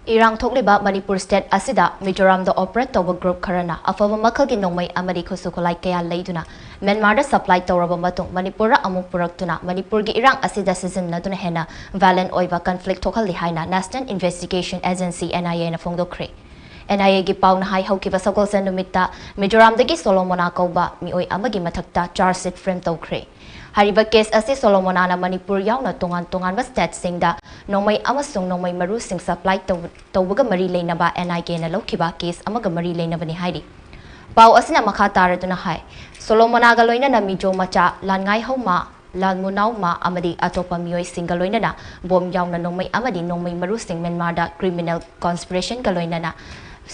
ꯏꯔꯥꯡ ꯊꯣꯛꯂꯤꯕ ꯃꯅꯤꯄꯨꯔ ꯁ꯭ꯇꯦꯠ ꯑꯁꯤꯗ ꯃꯤꯖꯣꯔꯥꯝꯗ ꯑꯣꯄꯔꯦꯠ ꯇꯧꯕ ꯒ꯭ꯔꯨꯞ ꯈꯔꯅ ꯑꯐꯕ ꯃꯈꯜꯒꯤ ꯅꯣꯡꯃꯩ ꯑꯃꯗꯤ ꯈꯨꯠꯁꯨ ꯈꯨꯠꯂꯥꯏ ꯀꯌꯥ ꯂꯩꯗꯨꯅ ꯃ꯭ꯌꯥꯟꯃꯥꯔꯗ ꯁꯄ꯭ꯂꯥꯏ ꯇꯧꯔꯕ ꯃꯇꯨꯡ ꯃꯅꯤꯄꯨꯔꯗ ꯑꯃꯨꯛ ꯄꯨꯔꯛꯇꯨꯅ ꯃꯅꯤꯄꯨꯔꯒꯤ ꯏꯔꯥꯡ ꯑꯁꯤꯗ ꯁꯤꯖꯤꯟꯅꯗꯨꯅ ꯍꯦꯟꯅ ꯚꯥꯏꯂꯦꯟ ꯑꯣꯏꯕ ꯀꯟꯐ꯭ꯂꯤꯛ ꯊꯣꯛꯍꯜꯂꯤ ꯍꯥꯏꯅ ꯅꯦꯁꯅꯦꯜ ꯏꯟꯚꯦꯁꯇꯤꯒꯦꯁꯟ ꯑꯦꯖꯦꯟꯁꯤ, ꯑꯦꯟ ꯑꯥꯏ ꯑꯦꯅ ꯐꯣꯡꯗꯣꯛꯈ꯭ꯔꯦ꯫ ꯑꯦꯟ ꯑꯥꯏ ꯑꯦꯒꯤ ꯄꯥꯎꯅ ꯍꯥꯏ, ꯍꯧꯈꯤꯕ ꯁꯒꯣꯜꯁꯦꯟ ꯅꯨꯃꯤꯠꯇ ꯃꯤꯖꯣꯔꯥꯝꯗꯒꯤ ꯁꯣꯂꯣꯃꯣꯅꯥ ꯀꯧꯕ ꯃꯤꯑꯣꯏ ꯑꯃꯒꯤ ꯃꯊꯛꯇ ꯆꯥꯔꯖ ꯁꯤꯠ ꯐ꯭ꯔꯦꯝ ꯇꯧꯈ꯭ꯔꯦ꯫ ꯍꯥꯏꯔꯤꯕ ꯀꯦꯁ ꯑꯁꯤ ꯁꯣꯂꯣꯃꯣꯅꯥꯅ ꯃꯅꯤꯄꯨꯔ ꯌꯥꯎꯅ ꯇꯣꯉꯥꯟ ꯇꯣꯉꯥꯟꯕ ꯁ꯭ꯇꯦꯠꯁꯤꯡꯗ ꯅꯣꯡꯃꯩ ꯑꯃꯁꯨꯡ ꯅꯣꯡꯃꯩ ꯃꯔꯨꯁꯤꯡ ꯁꯄ꯭ꯂꯥꯏ ꯇꯧ-, ꯇꯧꯕꯒ ꯃꯔꯤ ꯂꯩꯅꯕ ꯑꯦꯟ ꯑꯥꯏ ꯑꯦꯅ ꯂꯧꯈꯤꯕ ꯀꯦꯁ ꯑꯃꯒ ꯃꯔꯤ ꯂꯩꯅꯕꯅꯤ ꯍꯥꯏꯔꯤ꯫ ꯄꯥꯎ ꯑꯁꯤꯅ ꯃꯈꯥ ꯇꯥꯔꯗꯨꯅ ꯍꯥꯏ, ꯁꯣꯂꯣꯃꯣꯅꯥꯒ ꯂꯣꯏꯅꯅ ꯃꯤꯖꯣ ꯃꯆꯥ ꯂꯥꯟꯉꯥꯏꯍꯧꯃ ꯂꯥꯜꯃꯨꯅꯥꯎꯃ ꯑꯃꯗꯤ ꯑꯇꯣꯞꯄ ꯃꯤꯑꯣꯏꯁꯤꯡꯒ ꯂꯣꯏꯅꯅ ꯕꯣꯝ ꯌꯥꯎꯅ ꯅꯣꯡꯃꯩ ꯑꯃꯗꯤ ꯅꯣꯡꯃꯩ ꯃꯔꯨꯁꯤꯡ ꯃ꯭ꯌꯥꯟꯃꯥꯔꯗ ꯀ꯭ꯔꯤꯃꯤꯅꯦꯜ ꯀꯣꯟꯁꯄꯤꯔꯦꯁꯟꯒ ꯂꯣꯏꯅꯅ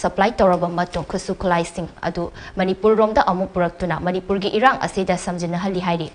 ꯁꯄ꯭ꯂꯥꯏ ꯇꯧꯔꯕ ꯃꯇꯨꯡ ꯈꯨꯠꯁꯨ ꯈꯨꯠꯂꯥꯏꯁꯤꯡ ꯑꯗꯨ ꯃꯅꯤꯄꯨꯔꯔꯣꯝꯗ ꯑꯃꯨꯛ ꯄꯨꯔꯛꯇꯨꯅ ꯃꯅꯤꯄꯨꯔꯒꯤ ꯏꯔꯥꯡ ꯑꯁꯤꯗ ꯁꯝꯖꯤꯟꯅꯍꯜꯂꯤ ꯍꯥꯏꯔꯤ꯫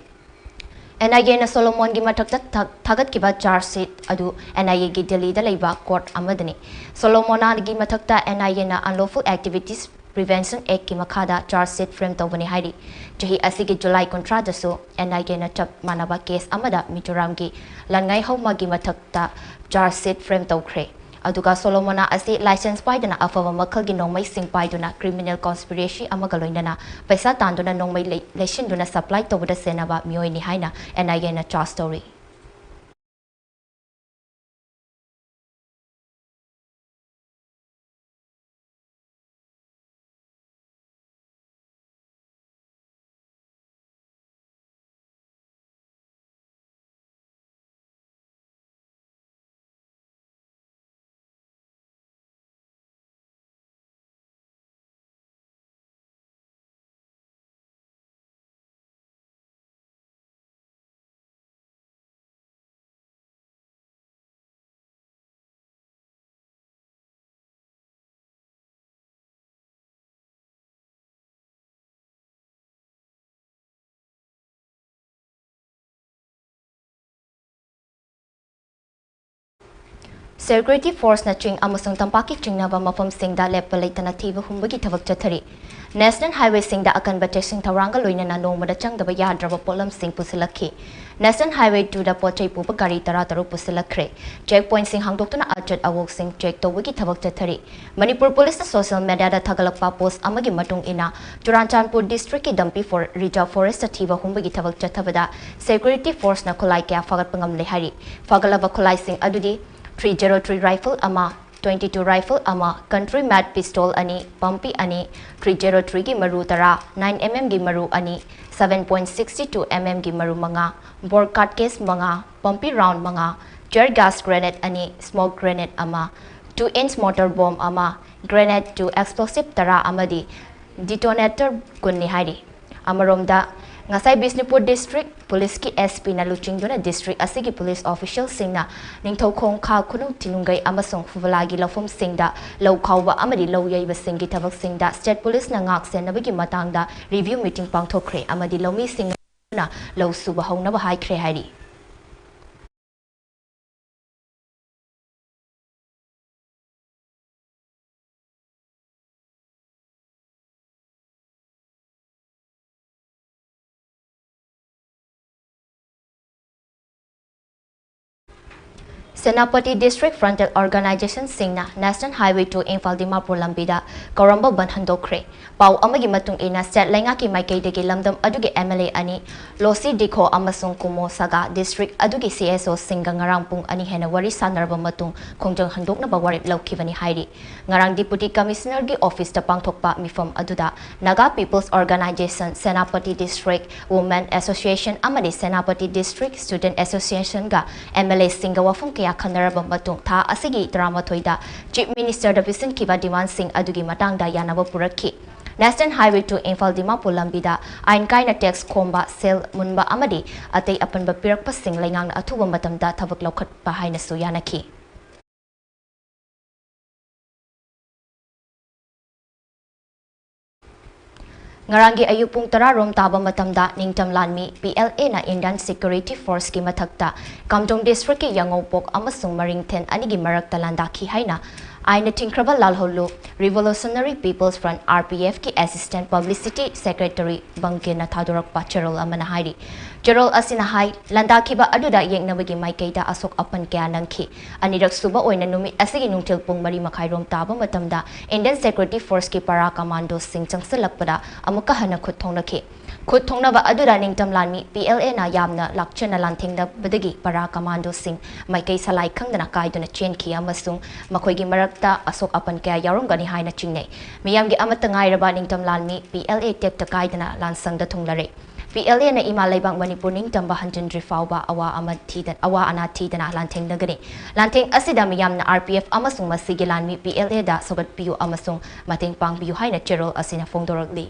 ꯑꯦꯟ ꯑꯥꯏ ꯑꯦꯅ ꯁꯣꯂꯣꯃꯣꯟꯒꯤ ꯃꯊꯛꯇ ꯊꯥ-, ꯊꯥꯒꯠꯈꯤꯕ ꯆꯥꯔꯖ ꯁꯤꯠ ꯑꯗꯨ ꯑꯦꯟ ꯑꯥꯏ ꯑꯦꯒꯤ ꯗꯦꯜꯂꯤꯗ ꯂꯩꯕ ꯀꯣꯔꯠ ꯑꯃꯗꯅꯤ꯫ ꯁꯣꯂꯣꯃꯣꯅꯥꯒꯤ ꯃꯊꯛꯇ ꯑꯦꯟ ꯑꯥꯏ ꯑꯦꯅ Unlawful Activities Prevention Actꯀꯤ ꯃꯈꯥꯗ ꯆꯥꯔꯖ ꯁꯤꯠ ꯐ꯭ꯔꯦꯝ ꯇꯧꯕꯅꯤ ꯍꯥꯏꯔꯤ꯫ ꯆꯍꯤ ꯑꯁꯤꯒꯤ ꯖꯨꯂꯥꯏ ꯀꯨꯟꯊ꯭ꯔꯥꯗꯁꯨ ꯑꯦꯟ ꯑꯥꯏ ꯑꯦꯅ ꯆꯞ ꯃꯥꯟꯅꯕ ꯀꯦꯁ ꯑꯃꯗ ꯃꯤꯖꯣꯔꯥꯝꯒꯤ ꯂꯟꯉꯥꯏꯍꯧꯃꯒꯤ ꯃꯊꯛꯇ ꯆꯥꯔꯖ ꯁꯤꯠ ꯐ꯭ꯔꯦꯝ ꯇꯧꯈ꯭ꯔꯦ꯫ ꯑꯗꯨꯒ ꯁꯣꯂꯣꯃꯣꯅꯥ ꯑꯁꯤ ꯂꯥꯏꯁꯦꯟꯁ ꯄꯥꯏꯗꯅ ꯑꯐꯕ ꯃꯈꯜꯒꯤ ꯅꯣꯡꯃꯩꯁꯤꯡ ꯄꯥꯏꯗꯨꯅ ꯀ꯭ꯔꯤꯃꯤꯅꯦꯜ ꯀꯣꯟꯁꯄꯤꯔꯦꯁꯤ ꯑꯃꯒ ꯂꯣꯏꯅꯅ ꯄꯩꯁꯥ ꯇꯥꯟꯗꯨꯅ ꯅꯣꯡꯃꯩ ꯂꯩ-, ꯂꯩꯁꯤꯟꯗꯨꯅ ꯁꯄ꯭ꯂꯥꯏ ꯇꯧꯕꯗ ꯁꯦꯟꯅꯕ ꯃꯤꯑꯣꯏꯅꯤ ꯍꯥꯏꯅ ꯑꯦꯟ ꯑꯥꯏ ꯑꯦꯅ ꯆꯥꯔꯖ ꯇꯧꯔꯤ꯫ ꯁꯦꯀ꯭ꯌꯨꯔꯤꯇꯤ ꯐꯣꯔꯁꯅ ꯆꯤꯡ ꯑꯃꯁꯨꯡ ꯇꯝꯄꯥꯛꯀꯤ ꯆꯤꯡꯅꯕ ꯃꯐꯝꯁꯤꯡꯗ ꯂꯦꯞꯄ ꯂꯩꯇꯅ ꯊꯤꯕ ꯍꯨꯝꯕꯒꯤ ꯊꯕꯛ ꯆꯠꯊꯔꯤ꯫ ꯅꯦꯁꯅꯦꯜ ꯍꯥꯏꯋꯦꯁꯤꯡꯗ ꯑꯀꯟꯕ ꯆꯦꯛꯁꯤꯟ ꯊꯧꯔꯥꯡꯒ ꯂꯣꯏꯅꯅ ꯅꯣꯡꯃꯗ ꯆꯪꯗꯕ ꯌꯥꯗ꯭ꯔꯕ ꯄꯣꯠꯂꯝꯁꯤꯡ ꯄꯨꯁꯤꯜꯂꯛꯈꯤ꯫ ꯅꯦꯁꯅꯦꯜ ꯍꯥꯏꯋꯦ ꯇꯨꯗ ꯄꯣꯠ ꯆꯩ ꯄꯨꯕ ꯒꯥꯔꯤ ꯇꯔꯥ ꯇꯔꯨꯛ ꯄꯨꯁꯤꯜꯂꯛꯈ꯭ꯔꯦ꯫ ꯆꯦꯛ ꯄꯣꯏꯟꯠꯁꯤꯡ ꯍꯥꯡꯗꯣꯛꯇꯨꯅ ꯑꯆꯠ ꯑꯋꯣꯛꯁꯤꯡ ꯆꯦꯛ ꯇꯧꯕꯒꯤ ꯊꯕꯛ ꯆꯠꯊꯔꯤ꯫ ꯃꯅꯤꯄꯨꯔ ꯄꯨꯂꯤꯁꯅ ꯁꯣꯁꯤꯌꯦꯜ ꯃꯦꯗꯤꯌꯥꯗ ꯊꯥꯒꯠꯂꯛꯄ ꯄꯣꯁꯠ ꯑꯃꯒꯤ ꯃꯇꯨꯡ ꯏꯟꯅ, ꯆꯨꯔꯥꯟꯆꯥꯟꯄꯨꯔ ꯗꯤꯁꯇ꯭ꯔꯤꯛꯀꯤ ꯗꯝꯄꯤ ꯐꯣꯔ-, ꯔꯤꯖꯥꯔꯚ ꯐꯣꯔꯦꯁꯇ ꯊꯤꯕ ꯍꯨꯝꯕꯒꯤ ꯊꯕꯛ ꯆꯠꯊꯕꯗ ꯁꯦꯀ꯭ꯌꯨꯔꯤꯇꯤ ꯐꯣꯔꯁꯅ ꯈꯨꯠꯂꯥꯏ ꯀꯌꯥ ꯐꯥꯒꯠꯄ ꯉꯝꯂꯦ ꯍꯥꯏꯔꯤ꯫ ꯐꯥꯒꯠꯂꯕ ꯈꯨꯠꯂꯥꯏꯁꯤꯡ ꯑꯗꯨꯗꯤ three zero three rifle ꯑꯃ, twenty two rifle ꯑꯃ, country made pistol ꯑꯅꯤ, ꯄꯝꯄꯤ ꯑꯅꯤ, three zero three ꯒꯤ ꯃꯔꯨ ꯇꯔꯥ, nine M M ꯒꯤ ꯃꯔꯨ ꯑꯅꯤ, seven point six two M M ꯒꯤ ꯃꯔꯨ ꯃꯉꯥ, bore cartridge ꯃꯉꯥ, ꯄꯝꯄꯤ round ꯃꯉꯥ, tear gas grenade ꯑꯅꯤ, smoke grenade ꯑꯃ, two inch mortar bomb ꯑꯃ, grenade to explosive ꯇꯔꯥ ꯑꯃꯗꯤ detonator ꯀꯨꯟꯅꯤ ꯍꯥꯏꯔꯤ꯫ ꯑꯃꯔꯣꯝꯗ, ꯉꯁꯥꯏ ꯕꯤꯁꯅꯨꯄꯨꯔ ꯗꯤꯁꯇ꯭ꯔꯤꯛ ꯄꯨꯂꯤꯁꯀꯤ ꯑꯦꯁ ꯄꯤꯅ ꯂꯨꯆꯤꯡꯗꯨꯅ ꯗꯤꯁꯇ꯭ꯔꯤꯛ ꯑꯁꯤꯒꯤ ꯄꯨꯂꯤꯁ ꯑꯣꯐꯤꯁꯤꯌꯦꯜꯁꯤꯡꯅ ꯅꯤꯡꯊꯧꯈꯣꯡ, ꯈꯥ ꯈꯨꯅꯨ, ꯊꯤꯅꯨꯡꯒꯩ ꯑꯃꯁꯨꯡ ꯐꯨꯕꯂꯥꯒꯤ ꯂꯧꯐꯝꯁꯤꯡꯗ ꯂꯧ ꯈꯥꯎꯕ ꯑꯃꯗꯤ ꯂꯧ ꯌꯩꯕꯁꯤꯡꯒꯤ ꯊꯕꯛꯁꯤꯡꯗ ꯁ꯭ꯇꯦꯠ ꯄꯨꯂꯤꯁꯅ ꯉꯥꯛ ꯁꯦꯟꯅꯕꯒꯤ ꯃꯇꯥꯡꯗ ꯔꯤꯚ꯭ꯌꯨ ꯃꯤꯇꯤꯡ ꯄꯥꯡꯊꯣꯛꯈ꯭ꯔꯦ ꯑꯃꯗꯤ ꯂꯧꯃꯤꯁꯤꯡꯅ ꯂꯧ ꯁꯨꯕ ꯍꯧꯅꯕ ꯍꯥꯏꯈ꯭ꯔꯦ ꯍꯥꯏꯔꯤ꯫ ꯁꯦꯅꯥꯄꯇꯤ ꯗꯤꯁꯇ꯭ꯔꯤꯛ ꯐ꯭ꯔꯟꯇꯦꯜ ꯑꯣꯔꯒꯅꯥꯏꯖꯦꯁꯟꯁꯤꯡꯅ national highway two Imphal Dimapur ꯂꯝꯕꯤꯗ ꯀꯧꯔꯝꯕ ꯕꯟ ꯍꯟꯗꯣꯛꯈ꯭ꯔꯦ꯫ ꯄꯥꯎ ꯑꯃꯒꯤ ꯃꯇꯨꯡ ꯏꯟꯅ, ꯁ꯭ꯇꯦꯠ ꯂꯩꯉꯥꯛꯀꯤ ꯃꯥꯏꯀꯩꯗꯒꯤ ꯂꯝꯗꯝ ꯑꯗꯨꯒꯤ ꯑꯦꯝ ꯑꯦꯜ ꯑꯦ ꯑꯅꯤ, ꯂꯣꯁꯤ ꯗꯤꯈꯣ ꯑꯃꯁꯨꯡ ꯀꯨꯃꯣ ꯁꯥꯒꯥ, ꯗꯤꯁꯇ꯭ꯔꯤꯛ ꯑꯗꯨꯒꯤ ꯁꯤ ꯑꯦꯁ ꯑꯣꯁꯤꯡꯒ ꯉꯔꯥꯡ ꯄꯨꯡ ꯑꯅꯤ ꯍꯦꯟꯅ ꯋꯥꯔꯤ ꯁꯥꯟꯅꯔꯕ ꯃꯇꯨꯡ ꯈꯣꯡꯖꯪ ꯍꯟꯗꯣꯛꯅꯕ ꯋꯥꯔꯦꯞ ꯂꯧꯈꯤꯕꯅꯤ ꯍꯥꯏꯔꯤ꯫ ꯉꯔꯥꯡ ꯗꯤꯄꯨꯇꯤ ꯀꯃꯤꯁꯅꯔꯒꯤ ꯑꯣꯐꯤꯁꯇ ꯄꯥꯡꯊꯣꯛꯄ ꯃꯤꯐꯝ ꯑꯗꯨꯗ Naga peoples organisation, Senapati district women association ꯑꯃꯗꯤ ꯁꯦꯅꯥꯄꯇꯤ ꯗꯤꯁꯇ꯭ꯔꯤꯛ ꯁ꯭ꯇꯨꯗꯦꯟꯠ ꯑꯦꯁꯣꯁꯤꯌꯦꯁꯟꯒ ꯑꯦꯝ ꯑꯦꯜ ꯑꯦꯁꯤꯡꯒ ꯋꯥꯐꯝ ꯀꯌꯥ ꯈꯟꯅꯔꯕ ꯃꯇꯨꯡ ꯊꯥ ꯑꯁꯤꯒꯤ ꯇꯔꯥꯃꯥꯊꯣꯏꯗ ꯆꯤꯐ ꯃꯤꯅꯤꯁꯇꯔꯗ ꯄꯤꯁꯤꯟꯈꯤꯕ ꯗꯤꯃꯥꯟꯁꯤꯡ ꯑꯗꯨꯒꯤ ꯃꯇꯥꯡꯗ ꯌꯥꯅꯕ ꯄꯨꯔꯛꯈꯤ꯫ National highway two Imphal Dimapur ꯂꯝꯕꯤꯗ ꯑꯥꯏꯟ ꯀꯥꯏꯅ ꯇꯦꯛꯁ ꯈꯣꯝꯕ, ꯁꯦꯜ ꯃꯨꯟꯕ ꯑꯃꯗꯤ ꯑꯇꯩ ꯑꯄꯟꯕ ꯄꯤꯔꯛꯄꯁꯤꯡ ꯂꯩꯉꯥꯛꯅ ꯑꯊꯨꯕ ꯃꯇꯝꯗ ꯊꯕꯛ ꯂꯧꯈꯠꯄ ꯍꯥꯏꯅꯁꯨ ꯌꯥꯅꯈꯤ꯫ ꯉꯔꯥꯡꯒꯤ ꯑꯌꯨꯛ ꯄꯨꯡ ꯇꯔꯥ ꯔꯣꯝ ꯇꯥꯕ ꯃꯇꯝꯗ ꯅꯤꯡꯇꯝ ꯂꯥꯟꯃꯤ ꯄꯤ ꯑꯦꯜ ꯑꯦꯅ ꯏꯟꯗꯤꯌꯟ ꯁꯦꯀ꯭ꯌꯨꯔꯤꯇꯤ ꯐꯣꯔꯁꯀꯤ ꯃꯊꯛꯇ ꯀꯥꯝꯗꯣꯡ ꯗꯤꯁꯇ꯭ꯔꯤꯛꯀꯤ ꯌꯥꯉꯧꯄꯣꯛ ꯑꯃꯁꯨꯡ ꯃꯔꯤꯡꯊꯦꯟ ꯑꯅꯤꯒꯤ ꯃꯔꯛꯇ ꯂꯥꯟꯗꯥꯈꯤ ꯍꯥꯏꯅ ꯑꯥꯏꯟꯅ ꯊꯤꯡꯈ꯭ꯔꯕ ꯂꯥꯜꯍꯧꯂꯨꯞ Revolutionary People's Front, R P F, ꯀꯤ Assistant Publicity Secretary ꯕꯪꯀꯦꯟꯅ ꯊꯥꯗꯣꯔꯛꯄ ꯆꯦꯔꯣꯜ ꯑꯃꯅ ꯍꯥꯏꯔꯤ꯫ ꯆꯦꯔꯣꯜ ꯑꯁꯤꯅ ꯍꯥꯏ, ꯂꯥꯟꯗꯥꯈꯤꯕ ꯑꯗꯨꯗ ꯌꯦꯛꯅꯕꯒꯤ ꯃꯥꯏꯀꯩꯗ ꯑꯁꯣꯛ ꯑꯄꯟ ꯀꯌꯥ ꯅꯪꯈꯤ꯫ ꯑꯅꯤꯔꯛ ꯁꯨꯕ ꯑꯣꯏꯅ ꯅꯨꯃꯤꯠ ꯑꯁꯤꯒꯤ ꯅꯨꯡꯊꯤꯜ ꯄꯨꯡ ꯃꯔꯤ ꯃꯈꯥꯏ ꯔꯣꯝ ꯇꯥꯕ ꯃꯇꯝꯗ ꯏꯟꯗꯤꯌꯟ ꯁꯦꯀ꯭ꯌꯨꯔꯤꯇꯤ ꯐꯣꯔꯁꯀꯤ ꯄꯥꯔꯥ ꯀꯃꯥꯟꯗꯣꯁꯤꯡ ꯆꯪꯁꯤꯜꯂꯛꯄꯗ ꯑꯃꯨꯛꯀ ꯍꯟꯅ ꯈꯨꯠ ꯊꯣꯡꯅꯈꯤ꯫ ꯈꯨꯠ ꯊꯣꯡꯅꯕ ꯑꯗꯨꯗ ꯅꯤꯡꯇꯝ ꯂꯥꯟꯃꯤ ꯄꯤ ꯑꯦꯜ ꯑꯦꯅ ꯌꯥꯝꯅ ꯂꯥꯛꯆꯅ ꯂꯥꯟꯊꯦꯡꯅꯕꯗꯒꯤ ꯄꯥꯔꯥ ꯀꯃꯥꯟꯗꯣꯁꯤꯡ ꯃꯥꯏꯀꯩ ꯁꯂꯥꯏ ꯈꯪꯗꯅ ꯀꯥꯏꯗꯨꯅ ꯆꯦꯟꯈꯤ ꯑꯃꯁꯨꯡ ꯃꯈꯣꯏꯒꯤ ꯃꯔꯛꯇ ꯑꯁꯣꯛ ꯑꯄꯟ ꯀꯌꯥ ꯌꯥꯎꯔꯝꯒꯅꯤ ꯍꯥꯏꯅ ꯆꯤꯡꯅꯩ꯫ ꯃꯤꯌꯥꯝꯒꯤ ꯑꯃꯠꯇ ꯉꯥꯏꯔꯕ ꯅꯤꯡꯇꯝ ꯂꯥꯟꯃꯤ ꯄꯤ ꯑꯦꯜ ꯑꯦ ꯇꯦꯛꯇ ꯀꯥꯏꯗꯅ ꯂꯥꯟꯁꯪꯗ ꯊꯨꯡꯂꯔꯦ꯫ ꯄꯤ ꯑꯦꯜ ꯑꯦꯅ ꯏꯃꯥ ꯂꯩꯕꯥꯛ ꯃꯅꯤꯄꯨꯔ ꯅꯤꯡꯇꯝꯕ ꯍꯟꯖꯤꯟꯗ꯭ꯔꯤ ꯐꯥꯎꯕ ꯑꯋꯥ ꯑꯃ ꯊꯤꯗ-, ꯑꯋꯥ ꯑꯅꯥ ꯊꯤꯗꯅ ꯂꯥꯟꯊꯦꯡꯅꯒꯅꯤ꯫ ꯂꯥꯟꯊꯦꯡ ꯑꯁꯤꯗ ꯃꯤꯌꯥꯝꯅ ꯑꯥꯔ ꯄꯤ ꯑꯦꯐ ꯑꯃꯁꯨꯡ ꯃꯁꯤꯒꯤ ꯂꯥꯟꯃꯤ ꯄꯤ ꯑꯦꯜ ꯑꯦꯗ ꯁꯧꯒꯠꯄꯤꯌꯨ ꯑꯃꯁꯨꯡ ꯃꯇꯦꯡ ꯄꯥꯡꯕꯤꯌꯨ ꯍꯥꯏꯅ ꯆꯦꯔꯣꯜ ꯑꯁꯤꯅ ꯐꯣꯡꯗꯣꯔꯛꯂꯤ꯫